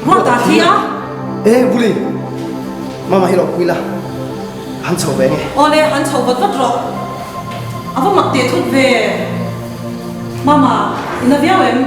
Ruata a thi a? E Buli, Mama hi lo pui la, han chho ve nge. Awle, han chho vat vat rawh. A va mak teh thut ve. Mama, i na viau em?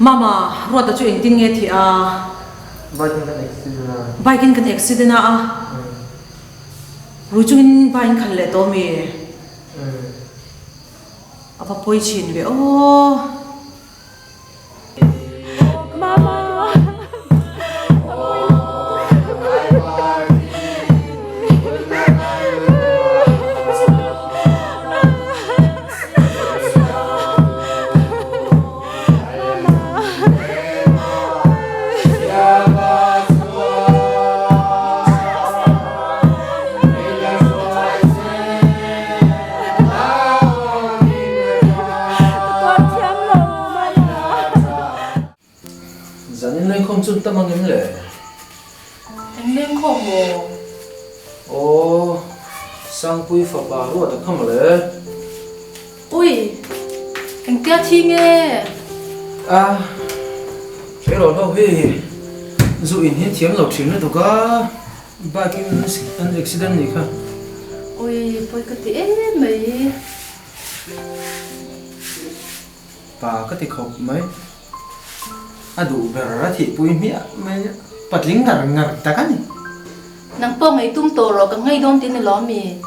Mama, Ruata chu engtin nge thih a? Bike in kan accident a. Bike in kan accident a a? Rui chungin bike in khalh leh tawh mi? A va pawi thin ve aw. chu an tam ang em le? Eng leng khawm maw? Aw, Sangpui fapa ruat a kha mawle. Ui, engtia thi nge? A, Tleirawl ho hi zu in hi thiam lo thin lutuk a, bike in an accident nih kha. Ui, pawi ka ti em mai. Pa ka ti khawp mai. A duh ber a thihpui hmiah mai a, patling ngar ngar tak a ni. Nang pawh ngei tum tawh rawh, ka ngei dawn tih ni lo ami?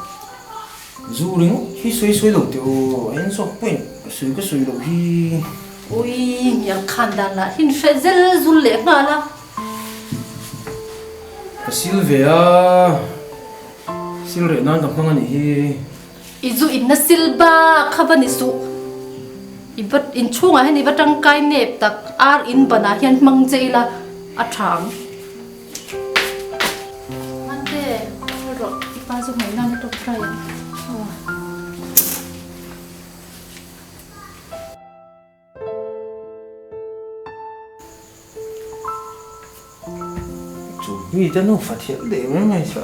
Zu ringawt hi sawi sawi lo teh aw, a en zawk pawhin ka sawi ka sawi loh hi. Ui, ngial khan dan lah hin hreh zel zul leh nghal a. Ka sil ve a, sil reh nan ka hmang a nih hi. I zu inna sil bak kha va ni suh. I va inchhungah hian i va tangkai nep tak ar in banah hian hmang che ila a tha ang. Mante, kal rawh i pa chu ngaih nan a tawp try ang. Aw. Chu mi te nufa thiam deh mai mai chu a.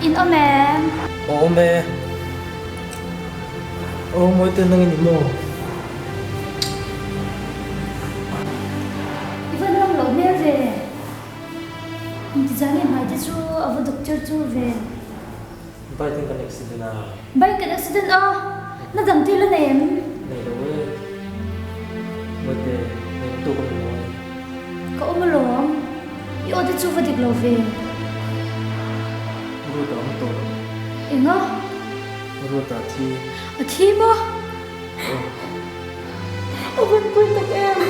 In awm em? Awm e. Aw mawi te nang i ni maw? I va nuam loh hmel ve. Inti zan i hmai te chu a va doctor chu ve. Bike in kan accident a. Bike kan accident a, na dang thil a nei em? Nei lo e. Mawite, eng tu ka ni mawi? Ka awm alawm, i aw te chu va dik lo ve. Ruta awm tawh lo. Enga? Ruta a thi. A thi maw? Aw. A van pawi tak em?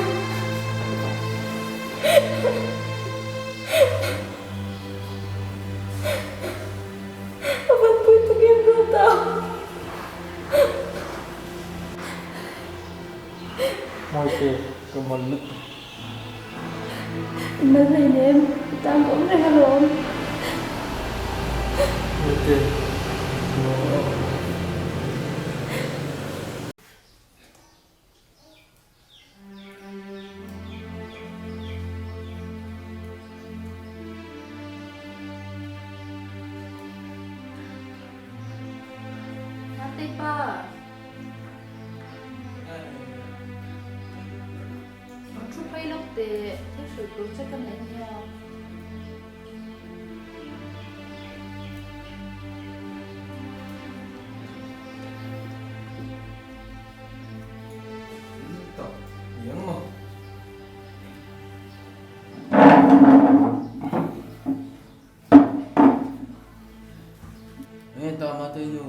A van pui tak em Ruata. Mawite, ka mal lutuk. I mal hlein em? I tan ka awm reng alawm. Mawite, ka mal lutuk. Tate pa. Rawn thu phei lawk teh, thil hrilh tur che ka nei nia. Tak niang maw. Enge ta Matei nu?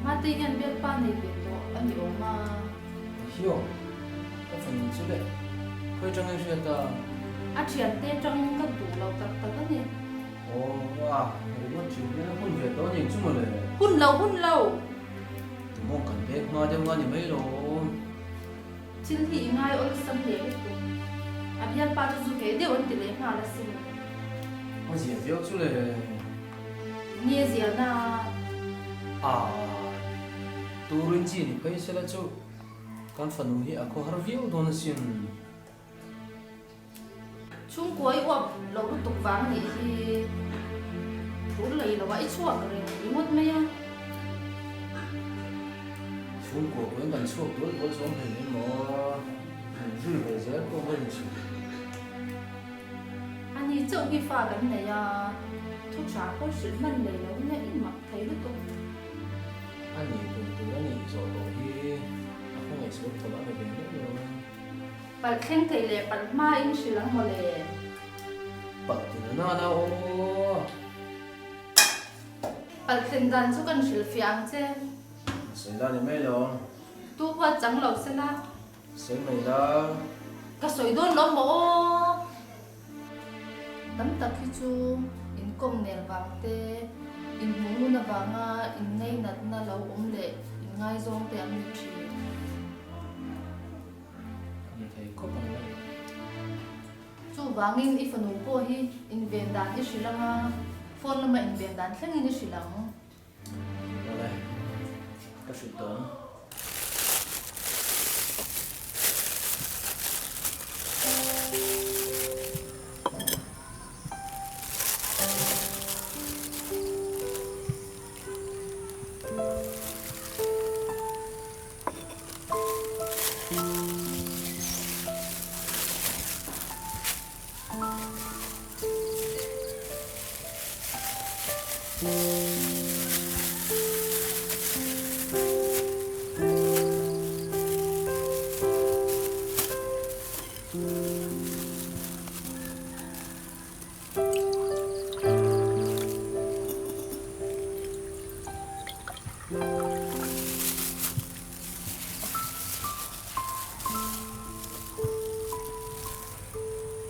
Matei hian bialpa nei ve tawh a ni awm a. Hio, ka fanu chu le. Khawi tang i hriat a? A thiante tang ka duh lo tak tak a ni. Aw a, ringawt thin hian a hun ve tawh a ni ang chu mawle. Hun lo, hun lo! Tumawng kan pek hma deuh nga ni mai lo. Thil hi i ngai awlsam leh lutuk. A bialpa chu zu ve deuh an ti leh nghal asin. A zia viau chu le. Nge zia na? A, turin chi ni phei sela chu kan fanu hi a khawhar viau dawn asin. Chhungkua i uap loh lutuk vang nih hi thur lei lo ah i chhuak reng ringawt mai a. Chhungkua pawhin kan chhuak dual dual chuang hlei mai maw? Min zui ve zel pawh ka inchhir. Ani chauh hi fa kan nei a, thu tha pawh hrilh hman lei lo nia i mak thei lutuk. Ani tum tur a nih zawh tawh hi a khawngaih sual tawh a ni ve mai lo. Palh thleng thei leh palh hma in hrilh ang maw le? Palh ti na na na aw. Palh thlen dan chu kan hrilh fiah ang che. Sawi la ni mai lo. Tu huat chang lo se la. Sawi mai la. Ka sawi dawn lo maw aw. Tam tak hi chu inkawm nel vang te, inhmuh ngun avanga inngainatna lo awm leh inngaizawng te an ni thin. Chuvangin i fanu pawh hi inven dan i hrilh ang a, phone lama inven dan thlengin i hrilh ang. Awle, ka hrilh tawh ang.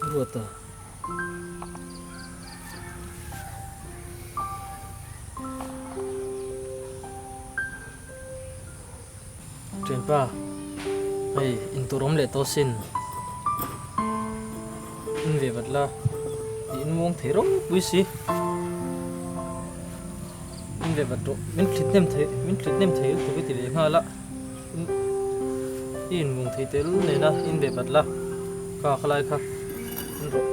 Ruata. Thianpa, hei intur awm leh tawh sin. In ve vat la, i inmuang thei ropui si. In ve vat rawh, min thlit hnem thei, min thlit hnem thei lutuk i ti leh nghal a. I inmuang thei tel nen a, in ve vat la, kha khalai kha in rawh.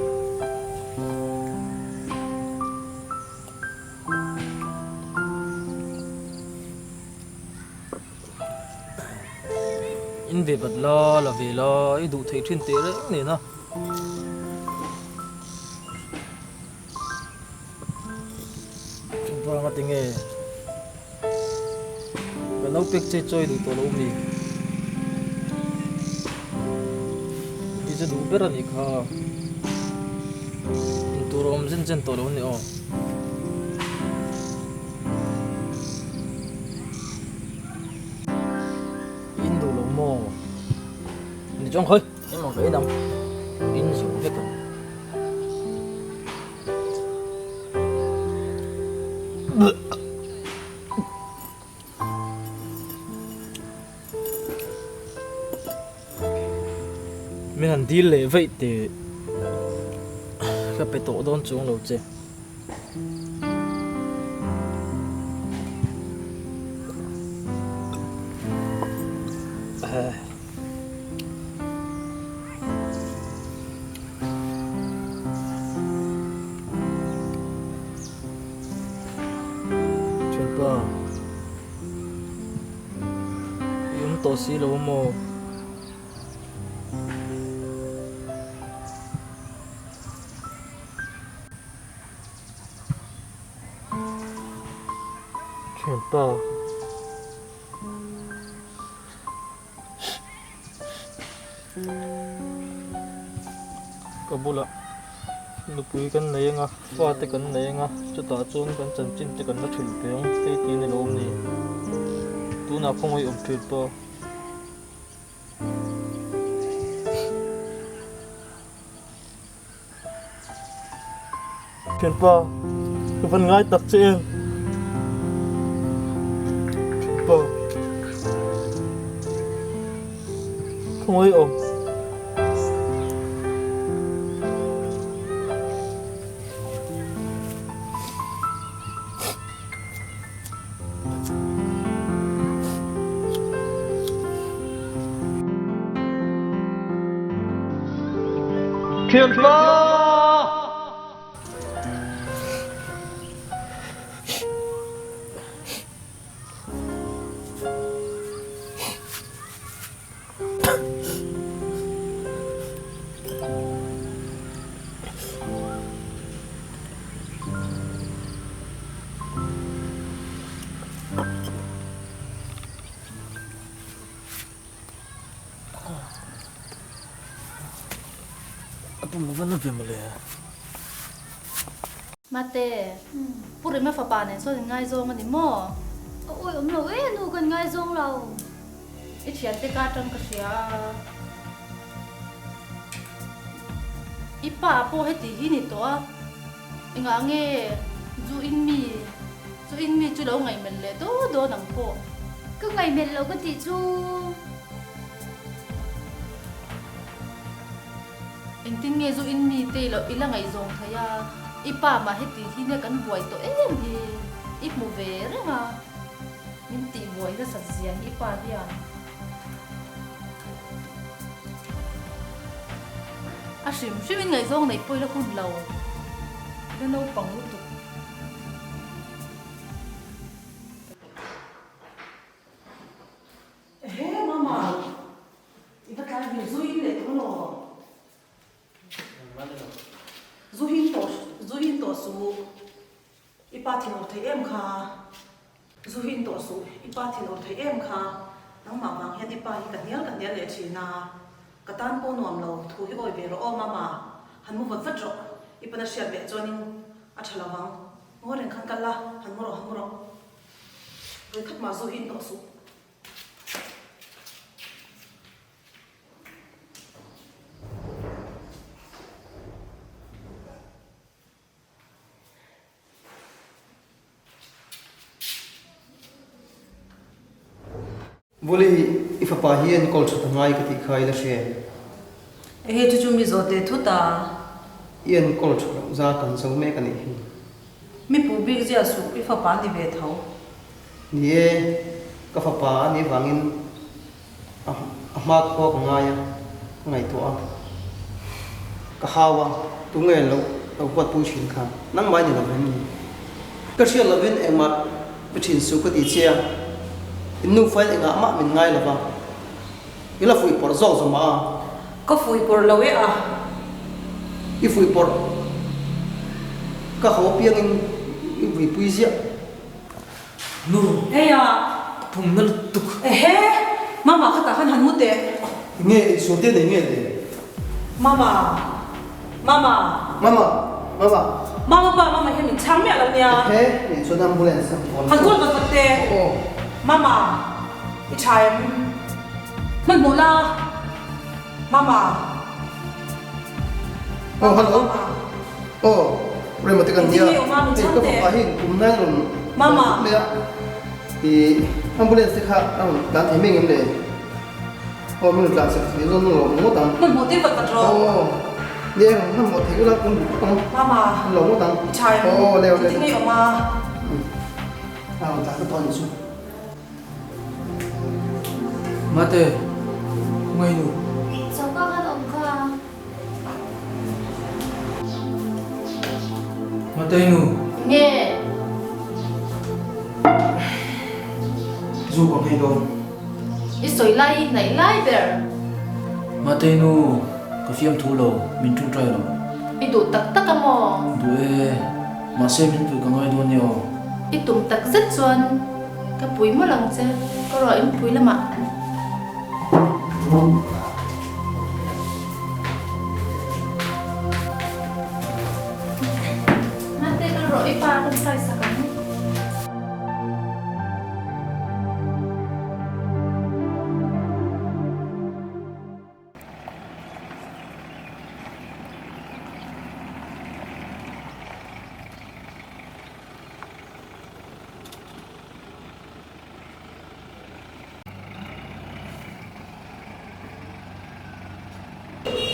In ve bat la, la ve la, i duh theih thin teh reng nen a. Chuvang a tinge ka lo pek che chawi duh tawh lo mi. I chu duh ber a nih kha. Intur a awm zen zen tawh lo a ni aw. In duh lo maw? Ni chuang khawi, engmah ka en ang. In zo vek ang. Min han dil leh vaih teh ka pe tawh dawn chuang lo che. Thianpa. I awm tawh si lo maw? Thianpa. Ka bulah nupui kan nei anga, fate kan nei anga, chutah chuan kan chanchin te kan la thin ve ang hei ti a ni lo awm ni. Tunah khawngaih awm thin pawh. Thianpa, ka van ngai tak che em? Thianpa, khawngaih awm. Thianpa! A pum va na ve mawle. Mate, Pu Rema fapa nen sawn in ngaizawng a ni maw? A awi awm lo e, nu kan ngaizawng lo. I thiante ka atang ka hria a. I pa pawh heti hi ni tawh a, engah nge zu in mi, zu in mi chu lo ngaihmelh leh dawn dawn ang pawh. Ka ngaihmelh lo ka tih chu. Engtin nge zu in mi te ilo i la ngaihzawng thei a, i pa mah heti hi nia kan buai tawh em hi, i hmu ve reng a, min tih buai nasat zia hi i pa hian. A hrim hrim in ngaihzawng neih pawh i la hun lo, i la naupang lutuk. Ehe mama, i va tlai ve zu in leh tawh maw? Zu hin tawh zu hin tawh suh, i pa thin awr thei em kha? Zu hin tawh suh, i pa thin awr thei em kha? Nangmah vang hian i pa hi ka hnial ka hnial leh thin a, ka tan pawh nuam lo thu hi awi ve rawh aw mama, han mu vat vat rawh, i pana hriat leh chuanin a tha lo vang, ngawi reng khan kal la, han mu rawh han mu rawh. Vawikhat mah zu hin tawh suh. Vuli, i fapa hi enkawl that a ngai ka tih kha i la hria em? Ehe, chu chu mi zawh teh thut a. I enkawl that loh zar kan zo mek a nih hi. Mi puh bik zia suh, i fapa a ni ve tho. Ni e, ka fapa a nih vangin a hma khua ka ngai a, ka ngaihtuah a, ka hau a, tunge lo lo huatpui thin kha nangmah i ni lo vem ni? Ka hriat lovin engmah pe thin suh ka ti che a, in nufain engah mah min ngai lova, i la fuihpawrh zawk zawmah a. Ka fuihpawrh lo e a. I fuihpawrh ka ho piangin i vuipui ziah. Nu. Hei a. Ka phum na lutuk. Ehe! Mama khatah khan han mu teh. Nge insual te nei nge le? Mama. Mama. Mama. Mama. Mama pa mama hian min chhang miah lo nia. Ehe! Nih chuan ambulance a phone. Han call vat vat teh. Aw. Mama. I tha em? Hmanhmawh la. Mama. Aw hello. Aw rema te kan nia. Hei ka fapa hi kum nai rawn Mama. Mai a. I ambulance te kha a rawn tlan thei mai ngem le? Aw min rawn tlan sak thei zawn lo ngawt ang. Hmanhmawh te vat vat rawh. Aw ni e hmanhmawh thei ula kan duh khawp ang. Mama. An lo ngawt ang. I tha em? Aw leo leo. Engtin nge i awm a? A rawn tlan ta tawh a nih chu. Mate, ngainu. Choka khan awm kha. Mate nu. Nge. Zu ka nghei dawn. I sawi lai hi hnaih lai ber. Mate nu, ka fiamthu lo, min ṭawngṭai lo. I duh tak tak a maw? Duh e, mahse min pui ka ngai dawn nia aw. I tum tak zet chuan ka pui mawlh ang che, ka ruah in pui lamah. Mate ka rawh i pa kan sai sak ang.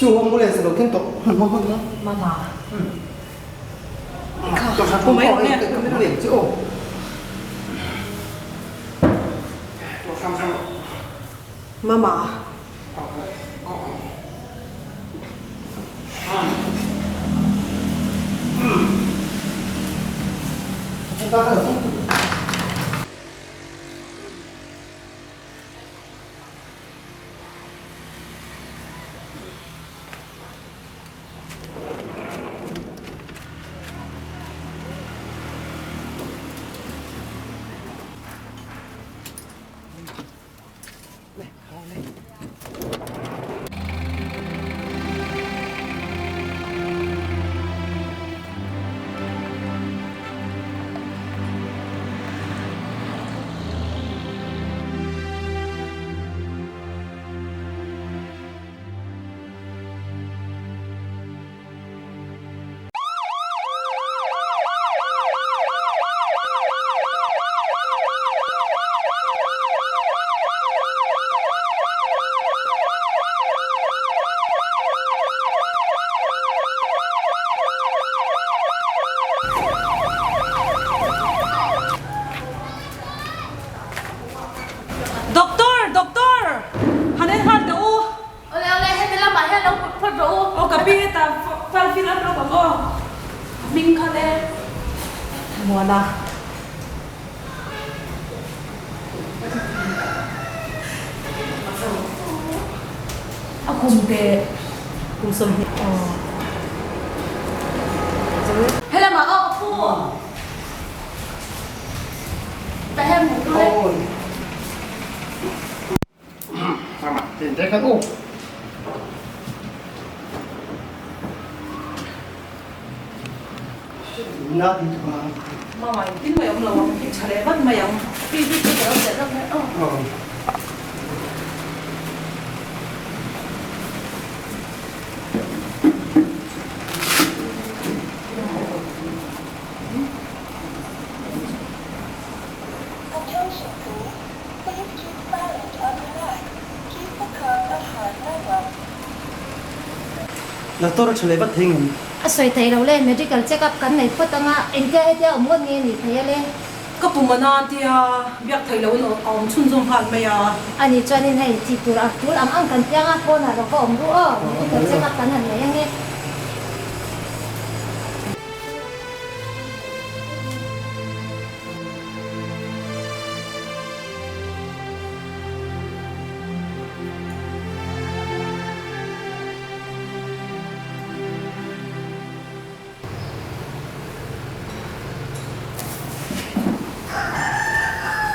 Chu ambulance a lo thleng tawh hman hma hman a. Mama. Kha ka mai rawh nge ka hmu lem che aw. Mama. Doctor! Doctor! Han en nghal teh u. Awle awle, heti lamah hian lo put phawt rawh u. Aw ka pi hetah file fill up lawk ang aw. A hming kha le. Muana. A kum te kum 20 aw. Helamah aw ka pu. Ta hem hmu tur e. Mama engtin mai awm lo ang, i tha leh vat mai ang. Pi hi chu ka lo zeh rawk mai aw. Doctor a tha leh vat thei ngem? A sawi thei lo le, medical check up kan nei phawt anga engtia hetia awm ngawt nge ni thei a le? Ka pum a na tia biak theih loin a awm chhunzawm nghal mai a. Ani chuanin hei tih tur a tul ang ang kan piang a, phone ah lo va awm ru aw, medical check up kan han nei ange.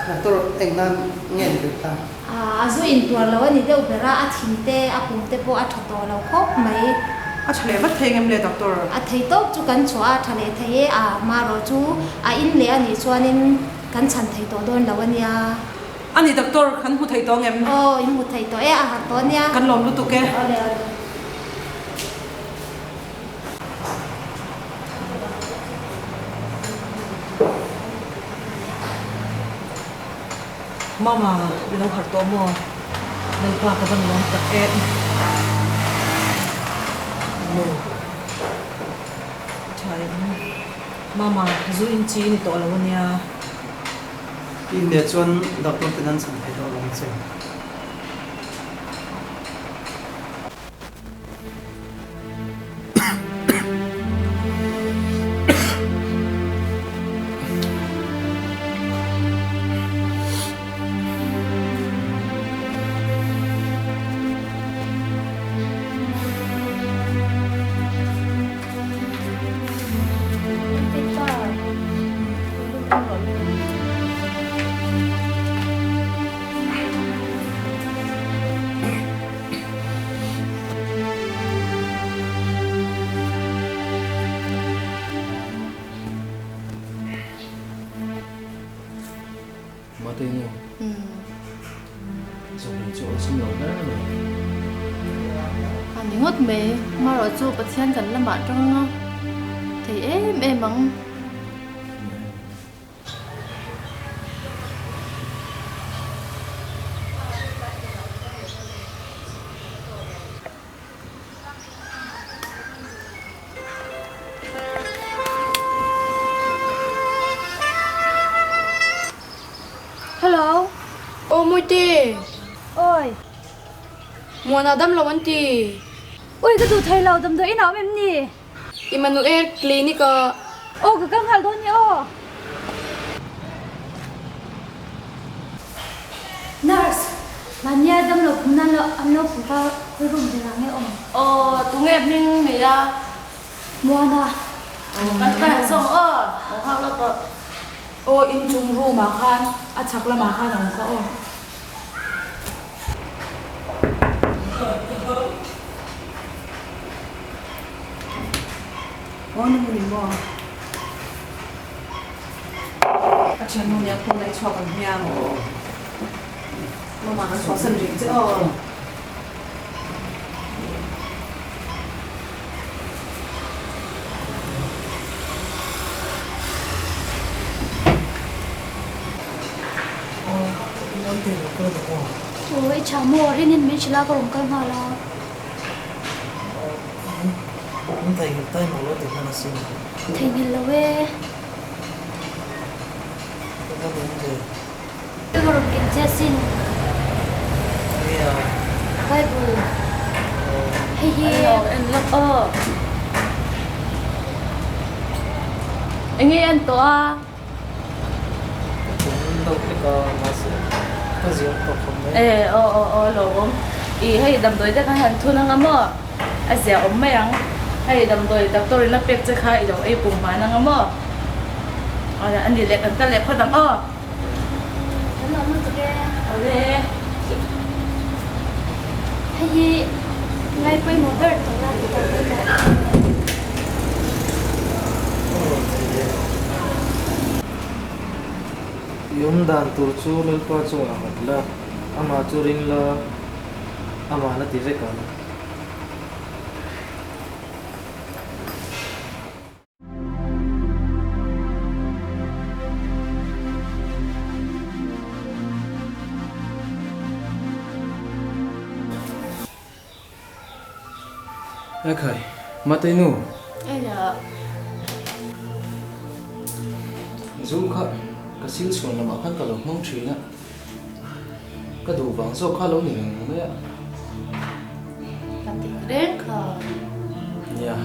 Doctor eng nan nge ni ber ta? A zu intuar lo a ni deuh ber a, a thin te, a pum te pawh a tha tawh lo khawp mai. A tha leh vat thei ngem le doctor? A thei tawp chu kan chhuah a tha leh thei e, a marawh chu a in leh a nih chuanin kan chhan thei tawh dawn lo a nia. A ni doctor, kan hmu thei tawh ngem? Aw, in hmu thei tawh e, a harh tawh a nia. Kan lawm lutuk e. Awle awle. Mama, i lo harh tawh maw? Lalpa ka van lawm tak e. Maw? Tha em? Mama, zu in chi i ni tawh lo ania. I inneih chuan doctor ten an chhan thei tawh lo ang che. Mate nu. Zawhna chu awlsam lo hle mai. A ni ngawt mai. Marawh chu Pathian kan lamah tang a thei em em ang. Hello. Aw Mawite. Oi. Muana dam lo an ti. Ui ka duh thei lo damdawi in a awm em ni? Emmanuel clinic ah. Aw ka kal nghal dawn ni aw. Nurse, mahnia damlo khum nan lo an lo put a khawi room ber ah nge awm? Aw tunge hming nei a? Muana. Kan kal zawng aw, aw nghak lawk aw. Aw inchung room ah khan a chhak lamah khan a awm kha aw. Aw ni ni maw? A thiannu nia phone a i chhuak ang hian mama kan chhuahsan rih che aw. Aw i tha maw? Rinin min hrilh a ka rawn kal nghal a. Min theihnghilh ta emaw lo ti hman asin. Theihnghilh lo e. Ka va lawm ve. Ka rawn ken che asin. Enge a? Bible. Hei hi. En lawk aw. Enge en tawh a? Ka tum deuh hlek a, mahse ka ziah tawh khawp mai. E aw aw aw lawm. I hei damdawi te khan han thun anga maw? A ziah awm mai ang. Hei damdawi doctor in a pek che kha i lo ei pum hman anga maw? A ni leh kan kal leh phawt ang aw. Kan awm lutuk e. Awle. Hei hi ngai pawimawh ber tawh la ti tawh mai tawh. I awm dan tur chu Lalpa chungah nghat la, amah chu ring la, amah na ti vek ang. Ekhai, Matei nu. Eia. Zu kha ka sil chhuan lamah khan ka lo hmang thin a, ka duh vang zawk kha lo ni reng mai a. Ka ti reng kha. Nia,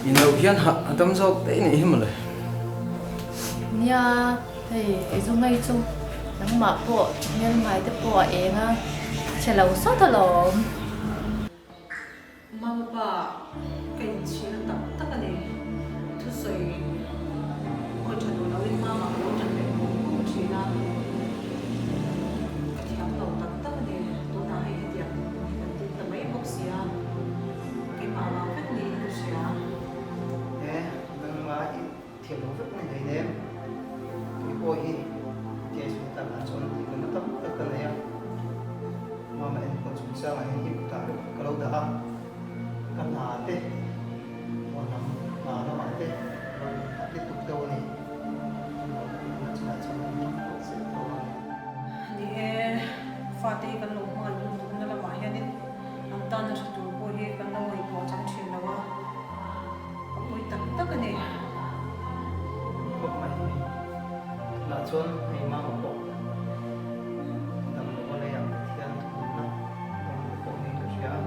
in lo hian hah a dam zawk daih nih hi mawle. Nia, hei i zu ngei chu nangmah pawh hmelhmai te pawh a eng a, chhe lo sawt alawm. Mama pa, ka inchhir tak tak a ni. Thusawi awi tha duh loin mama ka lo tan leh vung vung thin a, ka thiam lo tak tak a ni. Tunah hei hetiang hi kan tum ta mai bawk si a, keimah vang vek niin ka hria. He, nangmah i thiam lo vek mai hleinem. Kei pawh hi tiai chhung takah chuan tih ka na tam tak ka nei a. Mama enkawl chungchangah hian i kutah ka lo dah a, ka hna te huan lam hna lamah te ka lo innghat lutuk deuh a ni. Tuna chinah chuan kan ram pawh zel tawh a ni. Ni e, fate hi kan lo hmangaih lutukna lamah hianin an tana tha tur pawh hi kan lo ngaihtuah chang thin lo a, a pawi tak tak a ni. Khawp mai. Tunah chuan hei mama pawh. Dam lo a leiah Pathian thunna dam te pawh niin ka hria a,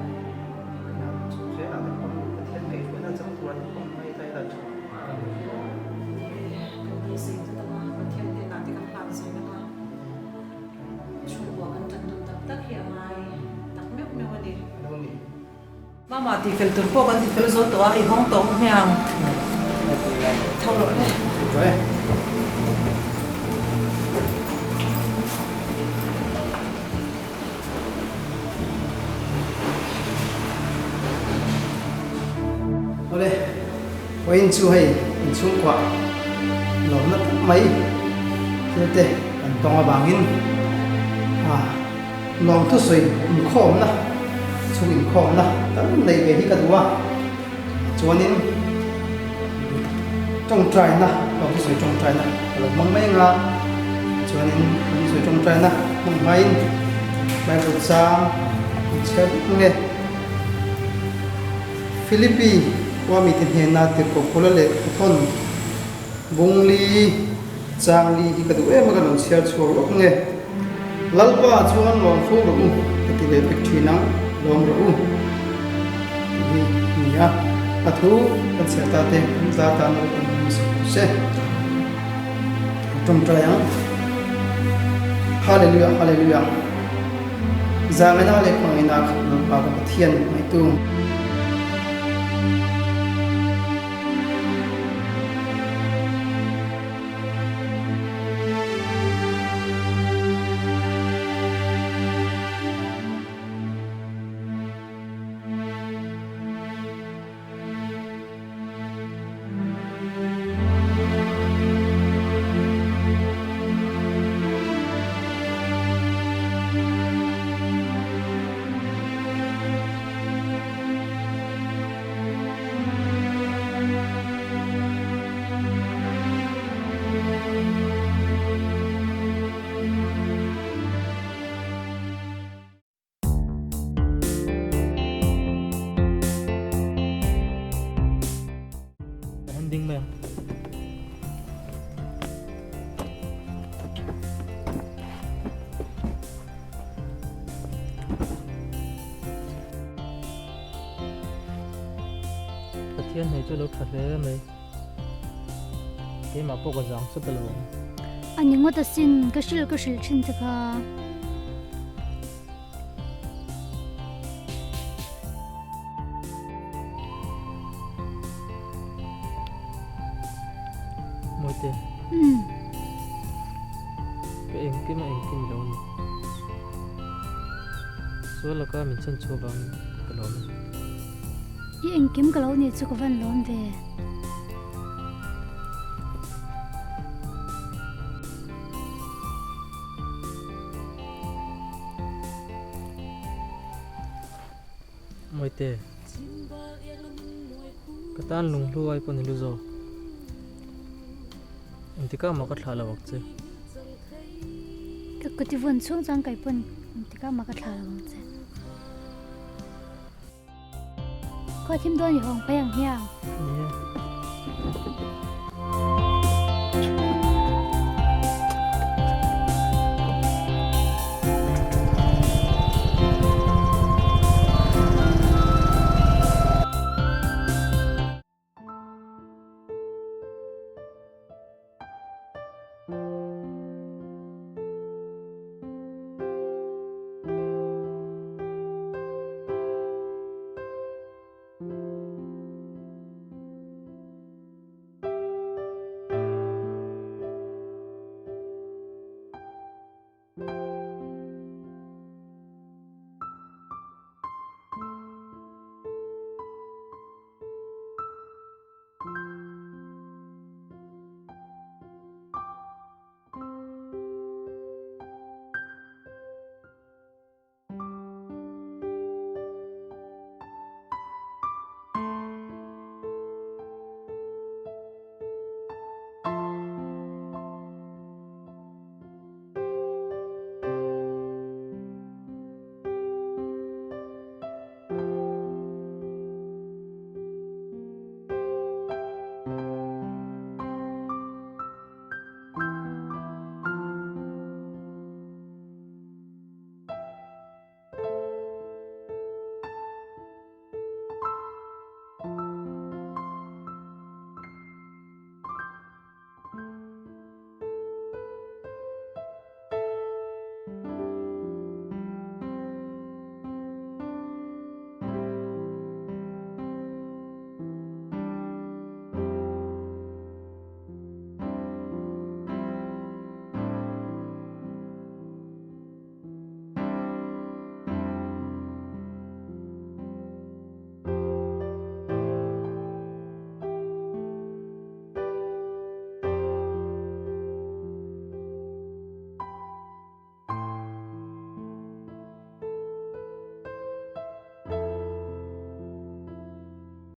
ina chhuk zelah te pawn Pathian kaihhruaina chang tur an pawm mai ta ila tha ka ni. Ni e, kan beisei tlat ang a, Pathian hnenah te kan hlan zel ang a, chhungkua kan tan dun tak tak hi a ngai tak meuh meuh a ni. Lo ni. Mama tih fel tur pawh kan ti fel zo tawh a, i hawng tawh ang hmiang. Tho rawh le. Tho e. Awle, vawiin chu hei inchhungkuah lawmna tak mai thil te kan tawng avangin ah. Lawm thusawi inkhawmna, chhung inkhawmna tam nei ve hi ka duh a, chuanin tawngtaina, lawm thusawi tawngtaina ka lo hmang mai anga, chuanin lawm thusawi tawngtaina hmang hmain Bible chang inchhiar vek nge. Philippi khua mite hnena tirhkoh Paula leh Kuthawn Bungli Changli hi ka duh em a ka rawn chhiar chhuak lawk nge. Lalpa chuan lawm fo rawh u ka ti leh pek thin ang, lawm rawh u tih hi a ni a. A thu kan chhiar ta te kan za tan lo kan hmu hmasa lo se. Ka tawngtai ang. Hallelujah Hallelujah. Zangaina leh hmangaihna khat Lalpa ka Pathian hmaitu. Ending mai ang. Pathian hei chu a lo tha hle mai. Keimah pawh ka zang sawt alo ang. A ni ngawt asin, ka hrilh ka hrilh thin che kha. Mawite. Umm. Ka engkim a engkim i lo ni. Sual laka min chhan chhuah vangin ka lawm a ni. I engkim ka lo nih chu ka van lawm ve. Mawite, ka tan lunghlu ai pawh ni lu zawk. Engtikah mah ka thlah lo ang che. Ka kuti vawn chhung chuan kai pawn engtikah mah ka thlah lo ang che. Khaw thim dawn i hawng phei ang hiang. Ni e.